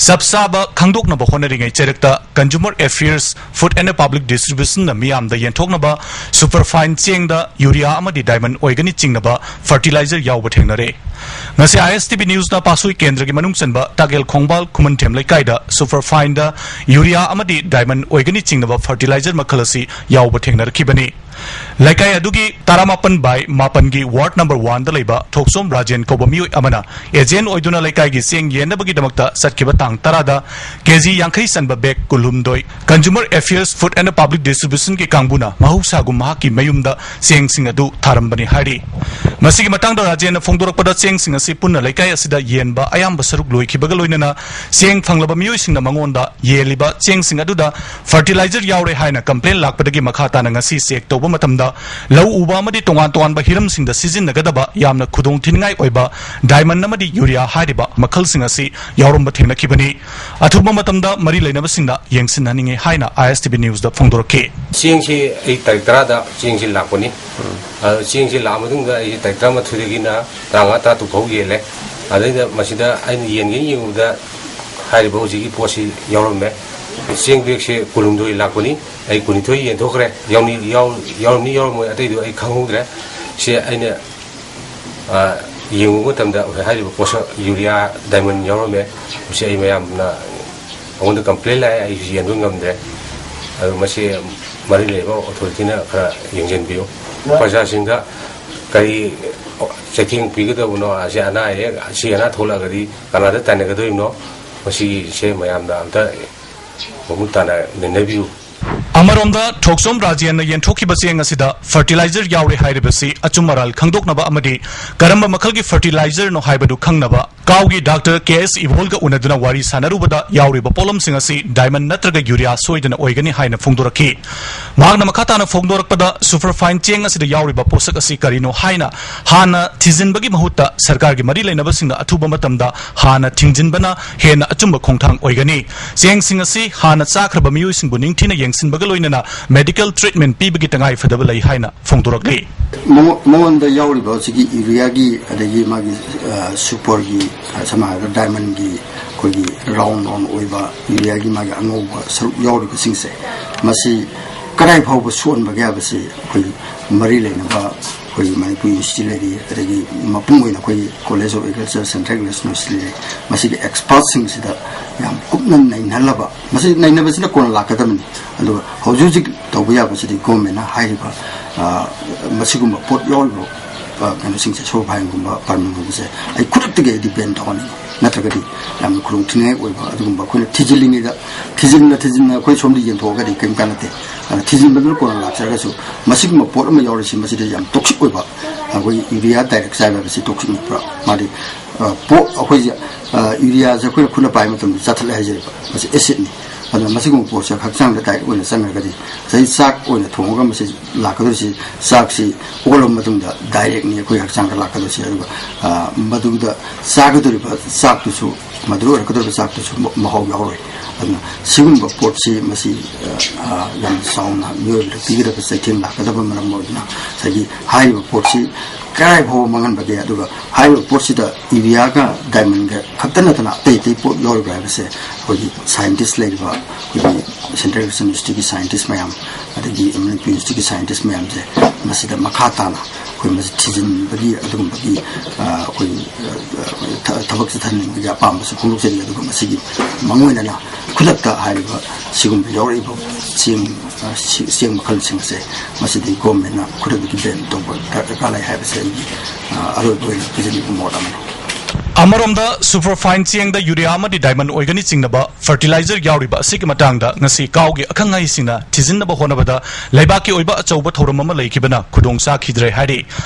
ꯆꯞ ꯆꯥꯕ ꯈꯪꯗꯣꯛꯅꯕ ꯍꯣꯠꯅꯔꯤꯉꯩ ꯆꯩꯔꯛꯇ Consumer Affairs, Food and Public Distribution ꯅ ꯃꯤꯌꯥꯝꯗ ꯌꯦꯟꯊꯣꯛꯅꯕ ꯁꯨꯄꯔꯐꯥꯏꯟ ꯆꯦꯡꯗ ꯌꯨꯔꯤꯌꯥ ꯑꯃꯗꯤ ꯗꯥꯏꯃꯟ ꯑꯣꯏꯒꯅꯤ ꯆꯤꯡꯅꯕ ꯐꯔꯇꯤꯂꯥꯏꯖꯔ ꯌꯥꯎꯕ ꯊꯦꯡꯅꯔꯦ꯫ ꯉꯁꯤ ISTV News ꯅ ꯄꯥꯠꯁꯣꯏ ꯀꯦꯟꯗ꯭ꯔꯒꯤ ꯃꯅꯨꯡ ꯆꯟꯕ ꯇꯥꯒꯦꯜ ꯈꯣꯡꯕꯥꯜ ꯈꯨꯃꯟꯊꯦꯝ ꯂꯩꯀꯥꯏꯗ ꯁꯨꯄꯔꯐꯥꯏꯟꯗ ꯌꯨꯔꯤꯌꯥ ꯑꯃꯗꯤ ꯗꯥꯏꯃꯟ ꯑꯣꯏꯒꯅꯤ ꯆꯤꯡꯅꯕ ꯐꯔꯇꯤꯂꯥꯏꯖꯔ ꯃꯈꯜ ꯑꯁꯤ ꯌꯥꯎꯕ ꯊꯦꯡꯅꯔꯛꯈꯤꯕꯅꯤ꯫ ꯂꯩꯀꯥꯏ ꯑꯗꯨꯒꯤ ꯇꯔꯥꯃꯥꯄꯟ by ꯃꯥꯄꯟꯒꯤ ward number one ꯗ ꯂꯩꯕ ꯊꯣꯛꯆꯣꯝ ꯔꯥꯖꯦꯟ ꯀꯧꯕ ꯃꯤꯑꯣꯏ ꯑꯃꯅ ꯑꯦꯖꯦꯟ ꯑꯣꯏꯗꯨꯅ ꯂꯩꯀꯥꯏꯒꯤ ꯆꯦꯡ ꯌꯦꯟꯅꯕꯒꯤꯗꯃꯛꯇ ꯆꯠꯈꯤꯕ ꯇꯥꯡ ꯇꯔꯥꯗ ꯀꯦꯖꯤ ꯌꯥꯡꯈꯩ ꯆꯟꯕ ꯕꯦꯒ ꯀꯨꯟꯍꯨꯝꯗꯣꯏ Consumer Affairs, Food and Public Distribution ꯒꯤ ꯀꯥꯡꯕꯨꯅ ꯃꯍꯧꯁꯥꯒꯨꯝ ꯃꯍꯥꯛꯀꯤ ꯃꯌꯨꯝꯗ ꯆꯦꯡꯁꯤꯡ ꯑꯗꯨ ꯊꯥꯔꯝꯕꯅꯤ ꯍꯥꯏꯔꯤ꯫ ꯃꯁꯤꯒꯤ ꯃꯇꯥꯡꯗ ꯔꯥꯖꯦꯟꯅ ꯐꯣꯡꯗꯣꯔꯛꯄꯗ, ꯆꯦꯡꯁꯤꯡ ꯑꯁꯤ ꯄꯨꯟꯅ ꯂꯩꯀꯥꯏ ꯑꯁꯤꯗ ꯌꯦꯟꯕ ꯑꯌꯥꯝꯕ ꯁꯔꯨꯛ ꯂꯣꯏꯈꯤꯕꯒ ꯂꯣꯏꯅꯅ ꯆꯦꯡ ꯐꯪꯂꯕ ꯃꯤꯑꯣꯏꯁꯤꯡꯅ ꯃꯉꯣꯟꯗ ꯌꯦꯜꯂꯤꯕ ꯆꯦꯡꯁꯤꯡ ꯑꯗꯨꯗ ꯐꯔꯇꯤꯂꯥꯏꯖꯔ ꯌꯥꯎꯔꯦ ꯍꯥꯏꯅ ꯀꯝꯄ꯭ꯂꯦꯟ ꯂꯥꯛꯄꯗꯒꯤ ꯃꯈꯥ ꯇꯥꯅ ꯉꯁꯤ ꯆꯦꯛ ꯇꯧꯕ ꯃꯇꯝꯗ ꯂꯧ ꯎꯕ ꯑꯃꯗꯤ ꯇꯣꯉꯥꯟ ꯇꯣꯉꯥꯟꯕ ꯍꯤꯔꯝꯁꯤꯡꯗ ꯁꯤꯖꯤꯟꯅꯒꯗꯕ ꯌꯥꯝꯅ ꯈꯨꯗꯣꯡ ꯊꯤꯅꯤꯡꯉꯥꯏ ꯑꯣꯏꯕ ꯗꯥꯏꯃꯟ ꯑꯃꯗꯤ ꯌꯨꯔꯤꯌꯥ ꯍꯥꯏꯔꯤꯕ ꯃꯈꯜꯁꯤꯡ ꯑꯁꯤ ꯌꯥꯎꯔꯝꯕ ꯊꯦꯡꯅꯈꯤꯕꯅꯤ꯫ ꯑꯊꯨꯕ ꯃꯇꯝꯗ ꯃꯔꯤ ꯂꯩꯅꯕꯁꯤꯡꯅ ꯌꯦꯡꯁꯤꯟꯍꯟꯅꯤꯡꯉꯤ ꯍꯥꯏꯅ ISTV News ꯗ ꯐꯣꯡꯗꯣꯔꯛꯈꯤ꯫ ꯆꯦꯡꯁꯤ ꯑꯩ ꯇꯥꯔꯤꯛ ꯇꯔꯥꯗ ꯆꯦꯡꯁꯤ ꯂꯥꯛꯄꯅꯤ꯫ ꯑꯗꯣ ꯆꯦꯡꯁꯤ ꯂꯥꯛꯑ ꯃꯇꯨꯡꯗ ꯑꯩꯁꯤ ꯇꯥꯔꯤꯛ ꯇꯔꯥꯃꯥꯊꯣꯏꯗꯒꯤꯅ ꯇꯔꯥꯃꯉꯥ, ꯇꯔꯥꯇꯔꯨꯛ ꯐꯥꯎ ꯌꯦꯜꯂꯦ꯫ ꯑꯗꯩꯗ ꯃꯁꯤꯗ ꯑꯩꯅ ꯌꯦꯟꯒꯦꯅ ꯌꯦꯡꯉꯨꯕꯗ ꯍꯥꯏꯔꯤꯕ ꯍꯧꯖꯤꯛꯀꯤ ꯄꯣꯠꯁꯤ ꯌꯥꯎꯔꯝꯃꯦ꯫ ꯆꯦꯡ ꯕꯦꯒꯁꯦ ꯀꯨꯟꯍꯨꯝꯗꯣꯏ ꯂꯥꯛꯄꯅꯤ꯫ ꯑꯩ ꯀꯨꯟꯅꯤꯊꯣꯏ ꯌꯦꯟꯊꯣꯛꯈ꯭ꯔꯦ꯫ ꯌꯥꯎꯅꯤ-, ꯌꯥꯎ-, ꯌꯥꯎꯔꯝꯅꯤ ꯌꯥꯎꯔꯝꯃꯣꯏ ꯑꯇꯩꯗꯨ ꯑꯩ ꯈꯪꯍꯧꯗ꯭ꯔꯦ꯫ ꯁꯤ ꯑꯩꯅ, ꯑ, ꯌꯦꯡꯉꯨꯕ ꯃꯇꯝꯗ ꯍꯥꯏꯔꯤꯕ ꯄꯣꯠꯁꯛ ꯌꯨꯔꯤꯌꯥ ꯗꯥꯏꯃꯟ ꯌꯥꯎꯔꯝꯃꯦ꯫ ꯃꯁꯤ ꯑꯩ ꯃꯌꯥꯝꯅ ꯑꯩꯉꯣꯟꯗ ꯀꯝꯄ꯭ꯂꯦꯟ ꯂꯥꯛꯑꯦ, ꯑꯩꯁꯨ ꯌꯦꯟꯕ ꯉꯝꯗ꯭ꯔꯦ꯫ ꯑꯗꯨ ꯃꯁꯤ ꯃꯔꯤ ꯂꯩꯅꯕ ꯑꯣꯊꯣꯔꯤꯇꯤꯅ ꯈꯔ ꯌꯦꯡꯁꯤꯟꯕꯤꯌꯨ꯫ ꯄ꯭ꯔꯖꯥꯁꯤꯡꯗ ꯀꯔꯤ ꯆꯩꯊꯦꯡ ꯄꯤꯒꯗꯕꯅꯣ, ꯑꯁꯤ ꯑꯅꯥ ꯑꯌꯦꯛ, ꯑꯁꯤ ꯑꯅꯥ ꯊꯣꯛꯂꯛꯑꯒꯗꯤ ꯀꯅꯥꯗ ꯇꯥꯏꯅꯒꯗꯣꯔꯤꯕꯅꯣ, ꯃꯁꯤꯒꯤꯁꯦ ꯃꯌꯥꯝꯅ ꯑꯝꯇ ꯃꯃꯨꯠ ꯇꯥꯅ ꯅꯩꯅꯕꯤꯌꯨ꯫ ꯑꯃꯔꯣꯝꯗ ꯊꯣꯛꯆꯣꯝ ꯔꯥꯖꯦꯟꯅ ꯌꯦꯟꯊꯣꯛꯈꯤꯕ ꯆꯦꯡ ꯑꯁꯤꯗ ꯐꯔꯇꯤꯂꯥꯏꯖꯔ ꯌꯥꯎꯔꯦ ꯍꯥꯏꯔꯤꯕꯁꯤ ꯑꯆꯨꯝ ꯑꯔꯥꯜ ꯈꯪꯗꯣꯛꯅꯕ ꯑꯃꯗꯤ ꯀꯔꯝꯕ ꯃꯈꯜꯒꯤ ꯐꯔꯇꯤꯂꯥꯏꯖꯔꯅꯣ ꯍꯥꯏꯕꯗꯨ ꯈꯪꯅꯕ ꯀꯥꯎꯒꯤ ꯗꯥꯛꯇꯔ ꯀꯦ ꯑꯦꯁ ꯏꯕꯣꯜꯒ ꯎꯅꯗꯨꯅ ꯋꯥꯔꯤ ꯁꯥꯟꯅꯔꯨꯕꯗ ꯌꯥꯎꯔꯤꯕ ꯄꯣꯠꯂꯝꯁꯤꯡ ꯑꯁꯤ ꯗꯥꯏꯃꯟ ꯅꯠꯇ꯭ꯔꯒ ꯌꯨꯔꯤꯌꯥ ꯁꯣꯏꯗꯅ ꯑꯣꯏꯒꯅꯤ ꯍꯥꯏꯅ ꯐꯣꯡꯗꯣꯔꯛꯈꯤ꯫ ꯃꯍꯥꯛꯅ ꯃꯈꯥ ꯇꯥꯅ ꯐꯣꯡꯗꯣꯔꯛꯄꯗ ꯁꯨꯄꯔꯐꯥꯏꯟ ꯆꯦꯡ ꯑꯁꯤꯗ ꯌꯥꯎꯔꯤꯕ ꯄꯣꯠꯁꯛ ꯑꯁꯤ ꯀꯔꯤꯅꯣ ꯍꯥꯏꯅ ꯍꯥꯟꯅ ꯊꯤꯖꯤꯟꯕꯒꯤ ꯃꯍꯨꯠꯇ ꯁꯔꯀꯥꯔꯒꯤ ꯃꯔꯤ ꯂꯩꯅꯕꯁꯤꯡꯅ ꯑꯊꯨꯕ ꯃꯇꯝꯗ ꯍꯥꯟꯅ ꯊꯤꯡꯖꯤꯟꯕꯅ ꯍꯦꯟꯅ ꯑꯆꯨꯝꯕ ꯈꯣꯡꯊꯥꯡ ꯑꯣꯏꯒꯅꯤ꯫ ꯆꯦꯡꯁꯤꯡ ꯑꯁꯤ ꯍꯥꯟꯅ ꯆꯥꯈ꯭ꯔꯕ ꯃꯤꯑꯣꯏꯁꯤꯡꯕꯨ ꯅꯤꯡꯊꯤꯅ ꯌꯦꯡꯁꯤꯟꯕꯒ ꯂꯣꯏꯅꯅ ꯃꯦꯗꯤꯀꯦꯜ ꯇ꯭ꯔꯤꯠꯃꯦꯟ ꯄꯤꯕꯒꯤ ꯇꯉꯥꯏ ꯐꯗꯕ ꯂꯩ ꯍꯥꯏꯅ ꯐꯣꯡꯗꯣꯔꯛꯂꯤ꯫ ꯃꯉꯣ-, ꯃꯉꯣꯟꯗ ꯌꯥꯎꯔꯤꯕ ꯍꯧꯖꯤꯛꯀꯤ ꯌꯨꯔꯤꯌꯥꯒꯤ ꯑꯗꯒꯤ ꯃꯥꯒꯤ, ꯑ, ꯁꯨꯄꯔꯒꯤ, ꯑ, ꯁꯝꯅ ꯍꯥꯏꯔꯕꯗ ꯗꯥꯏꯃꯟꯒꯤ ꯑꯩꯈꯣꯏꯒꯤ ꯔꯥꯎꯟ ꯔꯥꯎꯟ ꯑꯣꯏꯕ ꯌꯨꯔꯤꯌꯥꯒꯤ ꯃꯥꯒꯤ ꯑꯉꯧꯕ ꯁꯔꯨꯛ ꯌꯥꯎꯔꯤꯕꯁꯤꯡꯁꯦ, ꯃꯁꯤ ꯀꯗꯥꯏ ꯐꯥꯎꯕ ꯁꯣꯛꯍꯟꯕꯒꯦ ꯍꯥꯏꯕꯁꯤ ꯑꯩꯈꯣꯏ ꯃꯔꯤ ꯂꯩꯅꯕ ꯑꯩꯈꯣꯏꯒꯤ ꯃꯅꯤꯄꯨꯔ ꯌꯨꯅꯤꯚꯔꯁꯤꯇꯤ ꯂꯩꯔꯤ, ꯑꯗꯒꯤ ꯃꯄꯨꯡ ꯑꯣꯏꯅ ꯑꯩꯈꯣꯏꯒꯤ college of agriculture, central agriculture university ꯂꯩꯔꯤ, ꯃꯁꯤꯒꯤ ꯑꯦꯛꯁꯄꯔꯠꯁꯤꯡꯁꯤꯗ ꯌꯥꯝ ꯀꯨꯞꯅ ꯅꯩꯅꯍꯜꯂꯕ, ꯃꯁꯤ ꯅꯩꯅꯕꯁꯤꯅ ꯀꯣꯟꯅ ꯂꯥꯛꯀꯗꯕꯅꯤ꯫ ꯑꯗꯨꯒ ꯍꯧꯖꯤꯛ ꯍꯧꯖꯤꯛ ꯇꯧꯕ ꯌꯥꯕꯁꯤꯗꯤ ꯒꯣꯔꯃꯦꯟꯅ ꯍꯥꯏꯔꯤꯕ, ꯑ, ꯃꯁꯤꯒꯨꯝꯕ ꯄꯣꯠ ꯌꯥꯎꯔꯤꯕ, ꯑ, ꯀꯩꯅꯣꯁꯤꯡꯁꯦ, ꯁꯨꯄꯔꯐꯥꯏꯟꯒꯨꯝꯕ, ꯄꯔꯃꯤꯟꯒꯨꯝꯕꯁꯦ ꯑꯩ ꯈꯨꯗꯛꯇꯒꯤ ꯑꯩꯗꯤ ꯕꯦꯟ ꯇꯧꯍꯟꯅꯤꯡꯉꯤ꯫ ꯅꯠꯇ꯭ꯔꯒꯗꯤ ꯌꯥꯝꯅ ꯈꯨꯗꯣꯡꯊꯤꯅꯤꯡꯉꯥꯏ ꯑꯣꯏꯕ ꯑꯗꯨꯒꯨꯝꯕ ꯑꯩꯈꯣꯏꯅ ꯊꯤꯖꯤꯜꯂꯤꯉꯩꯗ, ꯊꯤꯖꯤꯟꯅ ꯊꯤꯖꯤꯟꯅ ꯑꯩꯈꯣꯏ ꯁꯣꯝꯗ ꯌꯦꯟꯊꯣꯛꯑꯒꯗꯤ ꯀꯔꯤꯝ ꯀꯥꯟꯅꯗꯦ꯫ ꯑꯗꯨꯅ ꯊꯤꯖꯤꯟꯕꯗꯨꯅ ꯀꯣꯟꯅ ꯂꯥꯛꯆꯔꯒꯁꯨ, ꯃꯁꯤꯒꯨꯝꯕ ꯄꯣꯠ ꯑꯃ ꯌꯥꯎꯔꯤꯁꯤ, ꯃꯁꯤꯗ ꯌꯥꯝ ꯇꯣꯛꯁꯤꯛ ꯑꯣꯏꯕ, ꯑꯩꯈꯣꯏꯒꯤ ꯌꯨꯔꯤꯌꯥ ꯗꯥꯏꯔꯦꯛ ꯆꯥꯏꯕ ꯍꯥꯏꯕꯁꯤ ꯇꯣꯛꯁꯤꯛꯅꯤ ꯄꯨꯔꯥ꯫ ꯃꯥꯗꯤ, ꯑ, ꯄꯣꯠ ꯑꯩꯈꯣꯏꯁꯦ, ꯑ, ꯌꯨꯔꯤꯌꯥꯁꯦ ꯑꯩꯈꯣꯏꯅ ꯈꯨꯠꯅ ꯄꯥꯏꯕ ꯃꯇꯝꯗ ꯆꯥꯊꯠꯂꯦ ꯍꯥꯏꯖꯔꯤꯕ, ꯃꯁꯤ ꯑꯦꯁꯤꯠꯅꯤ꯫ ꯑꯗꯨꯅ ꯃꯁꯤꯒꯨꯝꯕ ꯄꯣꯠꯁꯦ ꯍꯛꯆꯥꯡꯗ ꯗꯥꯏꯔꯦꯛ ꯑꯣꯏꯅ ꯆꯪꯉꯒꯗꯤ, ꯉꯁꯥꯏ ꯆꯥꯛ ꯑꯣꯏꯅ ꯊꯣꯡꯉꯒ ꯃꯁꯤ ꯂꯥꯛꯀꯗꯣꯏꯁꯤ, ꯆꯥꯛꯁꯤ ꯑꯣꯜꯂꯕ ꯃꯇꯨꯡꯗ ꯗꯥꯏꯔꯦꯛꯅꯤ ꯑꯩꯈꯣꯏ ꯍꯛꯆꯥꯡꯗ ꯂꯥꯛꯀꯗꯣꯏꯁꯤ꯫ ꯑꯗꯨꯒ, ꯑ, ꯃꯗꯨꯗ ꯆꯥꯒꯗꯧꯔꯤꯕ ꯆꯥꯛꯇꯨꯁꯨ, ꯃꯗꯨꯗ ꯑꯣꯏꯔꯛꯀꯗꯧꯔꯤꯕ ꯆꯥꯛꯇꯨꯁꯨ ꯃ-, ꯃꯍꯥꯎ ꯌꯥꯎꯔꯣꯏ꯫ ꯑꯗꯨꯅ ꯁꯤꯒꯨꯝꯕ ꯄꯣꯠꯁꯤ ꯃꯁꯤ, ꯑ, ꯑ, ꯌꯥꯝ ꯆꯥꯎꯅ ꯃꯤꯑꯣꯏꯕꯗ ꯄꯤꯒꯗꯕ ꯆꯩꯊꯦꯡ ꯂꯥꯛꯀꯗꯕ ꯃꯔꯝ ꯑꯣꯏꯗꯨꯅ ꯉꯁꯥꯏꯒꯤ ꯍꯥꯏꯔꯤꯕ ꯄꯣꯠꯁꯤ ꯀꯗꯥꯏ ꯐꯥꯎꯕ ꯃꯥꯡꯍꯟꯕꯒꯦ, ꯑꯗꯨꯒ ꯍꯥꯏꯔꯤꯕ ꯄꯣꯠꯁꯤꯗ ꯌꯨꯔꯤꯌꯥꯒ ꯗꯥꯏꯃꯟꯒ ꯈꯛꯇ ꯅꯠꯇꯅ ꯑꯇꯩ ꯑꯇꯩ ꯄꯣꯠ ꯌꯥꯎꯔꯤꯕ꯭ꯔꯥ ꯍꯥꯏꯕꯁꯦ ꯑꯩꯈꯣꯏꯒꯤ ꯁꯥꯏꯟꯇꯤꯁ ꯂꯩꯔꯤꯕ ꯑꯩꯈꯣꯏꯒꯤ ꯁꯦꯟꯇ꯭ꯔꯦꯜ ꯌꯨꯅꯤꯚꯔꯁꯤꯇꯤꯒꯤ ꯁꯥꯏꯟꯇꯤꯁ ꯃꯌꯥꯝ ꯑꯗꯒꯤ ꯃꯅꯤꯄꯨꯔ ꯌꯨꯅꯤꯚꯔꯁꯤꯇꯤꯒꯤ ꯁꯥꯏꯟꯇꯤꯁ ꯃꯌꯥꯝꯁꯦ ꯃꯁꯤꯗ ꯃꯈꯥ ꯇꯥꯅ ꯑꯩꯈꯣꯏ ꯃꯁꯤ ꯊꯤꯖꯤꯟꯕꯒꯤ ꯑꯗꯨꯒꯨꯝꯕꯒꯤ, ꯑ, ꯑꯩꯈꯣꯏ, ꯑ, ꯊ-, ꯊꯕꯛ ꯆꯠꯊꯍꯟꯅꯤꯡꯕꯒꯤ ꯑꯄꯥꯝꯕꯁꯨ ꯐꯣꯡꯗꯣꯛꯆꯔꯤ꯫ ꯑꯗꯨꯒ ꯃꯁꯤꯒꯤ ꯃꯥꯡꯑꯣꯏꯅꯅ ꯈꯨꯗꯛꯇ ꯍꯥꯏꯔꯤꯕ ꯁꯤꯒꯨꯝꯕ ꯌꯥꯎꯔꯛꯏꯕ ꯆꯦꯡ, ꯑ, ꯁꯤ-, ꯆꯦꯡ ꯃꯈꯜꯁꯤꯡ ꯑꯁꯦ ꯃꯁꯤꯗꯤ ꯒꯣꯔꯃꯦꯟꯅ ꯈꯨꯗꯛꯇꯒꯤ ꯕꯦꯟ ꯇꯧꯕ ꯗꯔꯀꯥꯔ ꯂꯩ ꯍꯥꯏꯕꯁꯦ ꯑꯩꯒꯤ, ꯑ, ꯑꯔꯣꯏꯕ ꯑꯣꯏꯅ ꯄꯤꯖꯅꯤꯡꯕ ꯃꯣꯠ ꯑꯃꯅꯤ꯫ ꯑꯃꯔꯣꯝꯗ, ꯁꯨꯄꯔꯐꯥꯏꯟ ꯆꯦꯡꯗ ꯌꯨꯔꯤꯌꯥ ꯑꯃꯗꯤ ꯗꯥꯏꯃꯟ ꯑꯣꯏꯒꯅꯤ ꯆꯤꯡꯅꯕ ꯐꯔꯇꯤꯂꯥꯏꯖꯔ ꯌꯥꯎꯔꯤꯕ ꯑꯁꯤꯒꯤ ꯃꯇꯥꯡꯗ ꯉꯁꯤ ꯀꯥꯎꯒꯤ ꯑꯈꯪ ꯑꯍꯩꯁꯤꯡꯅ ꯊꯤꯖꯤꯟꯅꯕ ꯍꯣꯠꯅꯕꯗ ꯂꯩꯕꯥꯛꯀꯤ ꯑꯣꯏꯕ ꯑꯆꯧꯕ ꯊꯧꯔꯝ ꯑꯃ ꯂꯩꯈꯤꯕꯅ ꯈꯨꯗꯣꯡ ꯆꯥꯈꯤꯗ꯭ꯔꯦ ꯍꯥꯏꯔꯤ꯫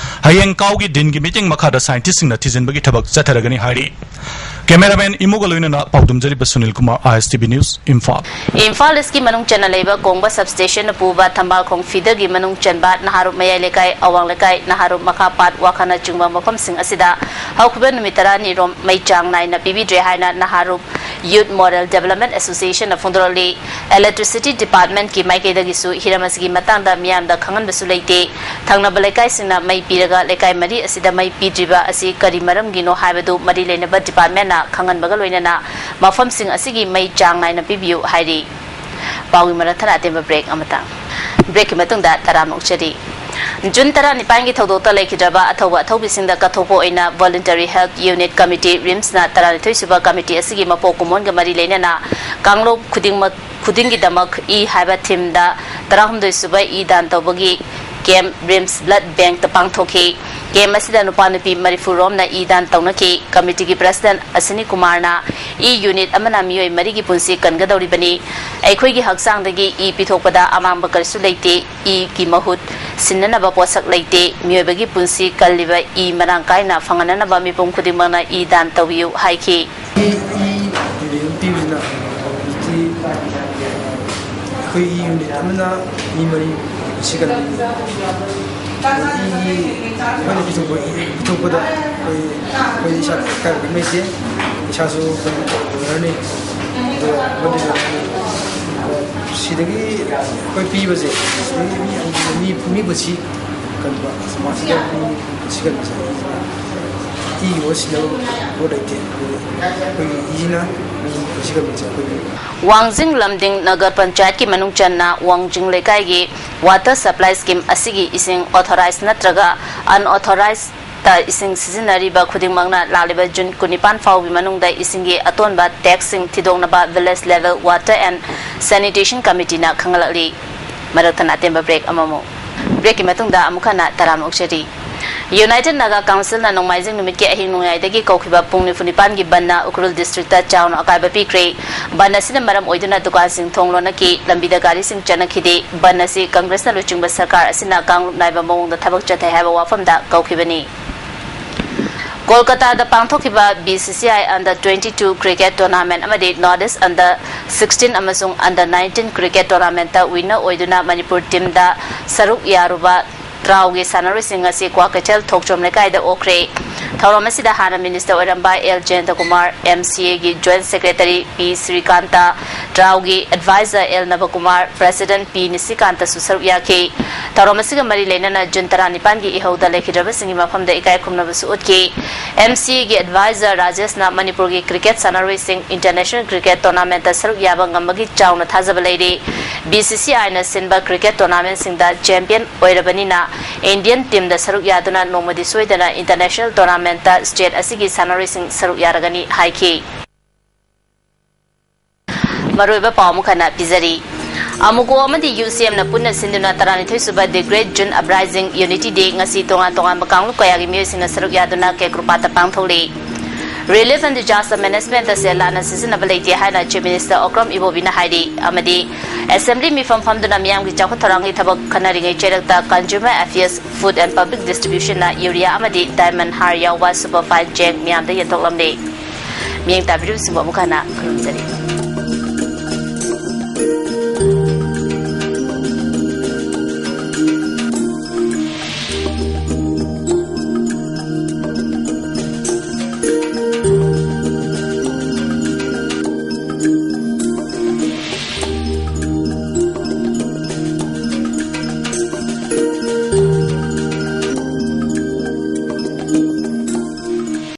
ꯍꯌꯦꯡ ꯀꯥꯎꯒꯤ ꯗꯤꯟꯒꯤ ꯃꯤꯇꯤꯡ ꯃꯈꯥꯗ ꯁꯥꯏꯟꯇꯤꯁꯁꯤꯡꯅ ꯊꯤꯖꯤꯟꯕꯒꯤ ꯊꯕꯛ ꯆꯠꯊꯔꯒꯅꯤ ꯍꯥꯏꯔꯤ꯫ ꯀꯦꯃꯦꯔꯥꯃꯦꯟ ꯏꯃꯨꯒ ꯂꯣꯏꯅꯅ ꯄꯥꯎꯗꯝꯖꯔꯤꯕ ꯁꯨꯅꯤꯜ ꯀꯨꯃꯥꯔ, ISTV News, ꯏꯝꯐꯥꯜ꯫ ꯏꯝꯐꯥꯜ ꯏꯁꯀꯤ ꯃꯅꯨꯡ ꯆꯟꯅ ꯂꯩꯕ ꯀꯣꯡꯕ ꯁꯕꯁ꯭ꯇꯦꯁꯟꯅ ꯄꯨꯕ ꯊꯝꯕꯥꯜꯈꯣꯡ ꯐꯤꯗꯔꯒꯤ ꯃꯅꯨꯡ ꯆꯟꯕ ꯅꯍꯥꯔꯨꯞ ꯃꯌꯥꯏ ꯂꯩꯀꯥꯏ, ꯑꯋꯥꯡ ꯂꯩꯀꯥꯏ, ꯅꯍꯥꯔꯨꯞ ꯃꯈꯥ ꯄꯥꯠ, ꯋꯥꯈꯅꯆꯤꯡꯕ ꯃꯐꯝꯁꯤꯡ ꯑꯁꯤꯗ ꯍꯧꯈꯤꯕ ꯅꯨꯃꯤꯠ ꯇꯔꯥꯅꯤꯔꯣꯝ ꯃꯩ ꯆꯥꯡ ꯅꯥꯏꯅ ꯄꯤꯕꯤꯗ꯭ꯔꯦ ꯍꯥꯏꯅ ꯅꯍꯥꯔꯨꯞ Youth Moral Development Associationꯅ ꯐꯣꯡꯗꯣꯔꯛꯂꯤ꯫ Electricity Departmentꯀꯤ ꯃꯥꯏꯀꯩꯗꯒꯤꯁꯨ ꯍꯤꯔꯝ ꯑꯁꯤꯒꯤ ꯃꯇꯥꯡꯗ ꯃꯤꯌꯥꯝꯗ ꯈꯪꯍꯟꯕꯁꯨ ꯂꯩꯇꯦ꯫ ꯊꯪꯅꯕ ꯂꯩꯀꯥꯏꯁꯤꯡꯅ ꯃꯩ ꯄꯤꯔꯒ ꯂꯩꯀꯥꯏ ꯃꯔꯤ ꯑꯁꯤꯗ ꯃꯩ ꯄꯤꯗ꯭ꯔꯤꯕ ꯑꯁꯤ ꯀꯔꯤ ꯃꯔꯝꯒꯤꯅꯣ ꯍꯥꯏꯕꯗꯨ ꯃꯔꯤ ꯂꯩꯅꯕ departmentꯅ ꯈꯪꯍꯟꯕꯒ ꯂꯣꯏꯅꯅ ꯃꯐꯝꯁꯤꯡ ꯑꯁꯤꯒꯤ ꯃꯩ ꯆꯥꯡ ꯅꯥꯏꯅ ꯄꯤꯕꯤꯌꯨ ꯍꯥꯏꯔꯤ꯫ ꯄꯥꯎꯒꯤ ꯃꯔꯛ ꯊꯠꯅ ꯑꯇꯦꯟꯕ break ꯑꯃꯇꯪ꯫ Breakꯀꯤ ꯃꯇꯨꯡꯗ ꯇꯔꯥꯝꯅ ꯑꯣꯛꯆꯔꯤ꯫ ꯖꯨꯟ ꯇꯔꯥꯅꯤꯄꯥꯟꯒꯤ ꯊꯧꯗꯣꯛꯇ ꯂꯩꯈꯤꯗ꯭ꯔꯕ ꯑꯊꯧꯕ ꯑꯊꯧꯕꯤꯁꯤꯡꯗ ꯀꯠꯊꯣꯛꯄ ꯑꯣꯏꯅ Voluntary Health Unit Committee, RIHMSꯅ ꯇꯔꯥꯅꯤꯊꯣꯏ ꯁꯨꯕ committee ꯑꯁꯤꯒꯤ ꯃꯄꯣꯛ ꯀꯨꯝꯑꯣꯟꯒ ꯃꯔꯤ ꯂꯩꯅꯅ ꯀꯥꯡꯂꯨꯞ ꯈꯨꯗꯤꯡꯃꯛ, ꯈꯨꯗꯤꯡꯒꯤꯗꯃꯛ ꯏ ꯍꯥꯏꯕ themeꯗ ꯇꯔꯥꯍꯨꯝꯗꯣꯏ ꯁꯨꯕ ꯏ ꯗꯥꯟ ꯇꯧꯕꯒꯤ camp RIHMS Blood Bankꯇ ꯄꯥꯡꯊꯣꯛꯈꯤ꯫ Camp ꯑꯁꯤꯗ ꯅꯨꯄꯥ ꯅꯨꯄꯤ ꯃꯔꯤꯐꯨ ꯔꯣꯝꯅ ꯏ ꯗꯥꯟ ꯇꯧꯅꯈꯤ꯫ Committeeꯒꯤ president ꯑꯁꯤꯅꯤ ꯀꯨꯃꯥꯔꯅ ꯏ unit ꯑꯃꯅ ꯃꯤꯑꯣꯏ ꯃꯔꯤꯒꯤ ꯄꯨꯟꯁꯤ ꯀꯟꯒꯗꯧꯔꯤꯕꯅꯤ꯫ ꯑꯩꯈꯣꯏꯒꯤ ꯍꯛꯆꯥꯡꯗꯒꯤ ꯏ ꯄꯤꯊꯣꯛꯄꯗ ꯑꯃꯥꯡꯕ ꯀꯔꯤꯁꯨ ꯂꯩꯇꯦ꯫ ꯏꯒꯤ ꯃꯍꯨꯠ ꯁꯤꯟꯅꯅꯕ ꯄꯣꯠꯁꯛ ꯂꯩꯇꯦ꯫ ꯃꯤꯑꯣꯏꯕꯒꯤ ꯄꯨꯟꯁꯤ ꯀꯜꯂꯤꯕ ꯏ ꯃꯔꯥꯡ ꯀꯥꯏꯅ ꯐꯪꯍꯟꯅꯅꯕ ꯃꯤꯄꯨꯝ ꯈꯨꯗꯤꯡꯃꯛꯅ ꯏ ꯗꯥꯟ ꯇꯧꯕꯤꯌꯨ ꯍꯥꯏꯈꯤ꯫ ꯏ, ꯏ donation ꯄꯤꯕꯁꯤꯅ ꯍꯧꯖꯤꯛꯇꯤ ꯑꯩꯈꯣꯏꯒꯤ unit ꯑꯃꯅ ꯃꯤ ꯃꯔꯤ ꯁꯤꯒꯠꯂꯤ꯫ ꯏꯒꯤ ꯑꯩꯈꯣꯏꯅ ꯄꯤꯊꯣꯛꯄ, ꯏ ꯄꯤꯊꯣꯛꯄꯗ ꯑꯩꯈꯣꯏ, ꯑꯩꯈꯣꯏ ꯏꯁꯥ ꯀꯥꯏꯕ ꯂꯩꯇꯦ, ꯏꯁꯥꯁꯨ ꯑꯩꯈꯣꯏ donorꯅꯤ꯫ ꯑꯗꯨꯒ ꯑꯃꯗꯤ ꯁꯤꯗꯒꯤ ꯑꯩꯈꯣꯏ ꯄꯤꯕꯁꯦ, ꯁꯤꯗꯒꯤ ꯃꯤ, ꯃꯤ, ꯃꯤ ꯄꯨꯟꯁꯤ ꯀꯟꯕ, ꯁꯃꯥꯖꯁꯤꯗ ꯃꯤ ꯄꯨꯟꯁꯤ ꯀꯟꯕꯁꯦ꯫ ꯏ ꯌꯣꯠꯁꯤꯟꯅꯕ ꯄꯣꯠ ꯂꯩꯇꯦ꯫ ꯑꯗꯨꯒ ꯑꯩꯈꯣꯏꯒꯤ ꯏꯁꯤꯅ ꯃꯤ ꯄꯨꯟꯁꯤ ꯀꯝꯃꯤꯁꯦ ꯑꯩꯈꯣꯏꯒꯤ ꯋꯥꯡꯖꯤꯡ ꯂꯝꯗꯤꯡ ꯅꯒꯔ ꯄꯟꯆꯥꯌꯠꯀꯤ ꯃꯅꯨꯡ ꯆꯟꯅ ꯋꯥꯡꯖꯤꯡ ꯂꯩꯀꯥꯏꯒꯤ water supply scheme ꯑꯁꯤꯒꯤ ꯏꯁꯤꯡ authorized ꯅꯠꯇ꯭ꯔꯒ unauthorized ꯇ ꯏꯁꯤꯡ ꯁꯤꯖꯤꯟꯅꯔꯤꯕ ꯈꯨꯗꯤꯡꯃꯛꯅ ꯂꯥꯛꯂꯤꯕ ꯖꯨꯟ ꯀꯨꯟꯅꯤꯄꯥꯟ ꯐꯥꯎꯒꯤ ꯃꯅꯨꯡꯗ ꯏꯁꯤꯡꯒꯤ ꯑꯇꯣꯟꯕ tax ꯁꯤꯡ ꯊꯤꯗꯣꯛꯅꯕ village level water and sanitation committee ꯅ ꯈꯪꯍꯜꯂꯛꯂꯤ꯫ ꯃꯔꯛ ꯊꯠꯅ ꯑꯇꯦꯟꯕ break ꯑꯃꯃꯨꯛ꯫ Break ꯀꯤ ꯃꯇꯨꯡꯗ ꯑꯃꯨꯛ ꯍꯟꯅ ꯇꯔꯥꯝꯅ ꯑꯣꯛꯆꯔꯤ꯫ United Naga Council ꯅ ꯅꯣꯡꯃꯥꯏꯖꯤꯡ ꯅꯨꯃꯤꯠꯀꯤ ꯑꯍꯤꯡ ꯅꯣꯡꯌꯥꯏꯗꯒꯤ ꯀꯧꯈꯤꯕ ꯄꯨꯡ ꯅꯤꯐꯨ ꯅꯤꯄꯥꯟꯒꯤ ꯕꯟꯅ ꯎꯈ꯭ꯔꯨꯜ district ꯇ ꯆꯥꯎꯅ ꯑꯀꯥꯏꯕ ꯄꯤꯈ꯭ꯔꯦ꯫ ꯕꯟ ꯑꯁꯤꯅ ꯃꯔꯝ ꯑꯣꯏꯗꯨꯅ ꯗꯨꯀꯥꯟꯁꯤꯡ ꯊꯣꯡ ꯂꯣꯟꯅꯈꯤ, ꯂꯝꯕꯤꯗ ꯒꯥꯔꯤꯁꯤꯡ ꯆꯠꯅꯈꯤꯗꯦ꯫ ꯕꯟ ꯑꯁꯤ ꯀꯪꯒ꯭ꯔꯦꯁꯅ ꯂꯨꯆꯤꯡꯕ ꯁꯔꯀꯥꯔ ꯑꯁꯤꯅ ꯀꯥꯡꯂꯨꯞ ꯅꯥꯏꯕ ꯃꯑꯣꯡꯗ ꯊꯕꯛ ꯆꯠꯊꯩ ꯍꯥꯏꯕ ꯋꯥꯐꯝꯗ ꯀꯧꯈꯤꯕꯅꯤ꯫ ꯀꯣꯜꯀꯇꯥꯗ ꯄꯥꯡꯊꯣꯛꯈꯤꯕ B C C I under twenty-two cricket tournament ꯑꯃꯗꯤ North East under sixteen ꯑꯃꯁꯨꯡ under nineteen cricket tournament ꯇ winner ꯑꯣꯏꯗꯨꯅ ꯃꯅꯤꯄꯨꯔ team ꯗ ꯁꯔꯨꯛ ꯌꯥꯔꯨꯕ ꯇ꯭ꯔꯥꯎꯒꯤ ꯁꯥꯟꯅꯔꯣꯏꯁꯤꯡ ꯑꯁꯤ ꯀ꯭ꯋꯥꯀꯩꯊꯦꯜ ꯊꯣꯛꯆꯣꯝ ꯂꯩꯀꯥꯏꯗ ꯑꯣꯛꯈ꯭ꯔꯦ꯫ ꯊꯧꯔꯝ ꯑꯁꯤꯗ ꯍꯥꯟꯅ minister ꯑꯣꯏꯔꯝꯕ L ꯖꯌꯟꯇꯀꯨꯃꯥꯔ, M C A ꯒꯤ joint secretary P ꯁ꯭ꯔꯤꯀꯥꯟꯇ, ꯇ꯭ꯔꯥꯎꯒꯤ advisor L ꯅꯕꯀꯨꯃꯥꯔ, president P ꯅꯤꯁꯤꯀꯥꯟꯇꯁꯨ ꯁꯔꯨꯛ ꯌꯥꯈꯤ꯫ ꯊꯧꯔꯝ ꯑꯁꯤꯒ ꯃꯔꯤ ꯂꯩꯅꯅ ꯖꯨꯟ ꯇꯔꯥꯅꯤꯄꯥꯟꯒꯤ ꯏꯍꯧꯗ ꯂꯩꯈꯤꯗ꯭ꯔꯕꯁꯤꯡꯒꯤ ꯃꯐꯝꯗ ꯏꯀꯥꯏ ꯈꯨꯝꯅꯕꯁꯨ ꯎꯠꯈꯤ꯫ M C A ꯒꯤ advisor ꯔꯥꯖꯦꯁꯅ ꯃꯅꯤꯄꯨꯔꯒꯤ cricket ꯁꯥꯟꯅꯔꯣꯏꯁꯤꯡ international cricket tournament ꯇ ꯁꯔꯨꯛ ꯌꯥꯕ ꯉꯝꯕꯒꯤ ꯆꯥꯎꯅ ꯊꯥꯖꯕ ꯂꯩꯔꯤ꯫ B C C I ꯅ ꯁꯤꯟꯕ cricket tournament ꯁꯤꯡꯗ champion ꯑꯣꯏꯔꯕꯅꯤꯅ Indian team ꯗ ꯁꯔꯨꯛ ꯌꯥꯗꯨꯅ ꯅꯣꯡꯃꯗꯤ ꯁꯣꯏꯗꯅ international tournament ꯇ state ꯑꯁꯤꯒꯤ ꯁꯥꯟꯅꯔꯣꯏꯁꯤꯡ ꯁꯔꯨꯛ ꯌꯥꯔꯒꯅꯤ ꯍꯥꯏꯈꯤ꯫ ꯃꯔꯨꯑꯣꯏꯕ ꯄꯥꯎ ꯑꯃꯨꯛ ꯍꯟꯅ ꯄꯤꯖꯔꯤ꯫ ꯑꯃꯨꯀꯣ ꯑꯃꯗꯤ U C M ꯅ ꯄꯨꯟꯅ ꯁꯤꯟꯗꯨꯅ ꯇꯔꯥꯅꯤꯊꯣꯏ ꯁꯨꯕ The Great June Uprising Unity Day ꯉꯁꯤ ꯇꯣꯉꯥꯟ ꯇꯣꯉꯥꯟꯕ ꯀꯥꯡꯂꯨꯞ ꯀꯌꯥꯒꯤ ꯃꯤꯑꯣꯏꯁꯤꯡꯅ ꯁꯔꯨꯛ ꯌꯥꯗꯨꯅ ꯀꯦꯀ꯭ꯔꯨꯄꯥꯠꯇ ꯄꯥꯡꯊꯣꯛꯂꯤ꯫ Relief and disaster management ꯇ ꯁꯦꯜ ꯂꯥꯟꯅ ꯁꯤꯖꯤꯟꯅꯕ ꯂꯩꯇꯦ ꯍꯥꯏꯅ Chief Minister ꯑꯣꯀ꯭ꯔꯝ ꯏꯕꯣꯕꯤꯅ ꯍꯥꯏꯔꯤ꯫ ꯑꯃꯗꯤ Assembly ꯃꯤꯐꯝ ꯐꯝꯗꯨꯅ ꯃꯤꯌꯥꯝꯒꯤ ꯆꯥꯎꯈꯠ ꯊꯧꯔꯥꯡꯒꯤ ꯊꯕꯛ ꯈꯟꯅꯔꯤꯉꯩ ꯆꯩꯔꯛꯇ Consumer Affairs, Food and Public Distribution ꯅ urea ꯑꯃꯗꯤ diamond ꯍꯥꯔ ꯌꯥꯎꯕ superfine ꯆꯦꯡ ꯃꯤꯌꯥꯝꯗ ꯌꯦꯟꯊꯣꯛꯂꯝꯂꯤ꯫ ꯃꯤꯠꯌꯦꯡ ꯇꯥꯕꯤꯔꯤꯕꯁꯤꯡꯕꯨ ꯑꯃꯨꯛ ꯍꯟꯅ ꯈꯨꯔꯨꯝꯖꯔꯤ꯫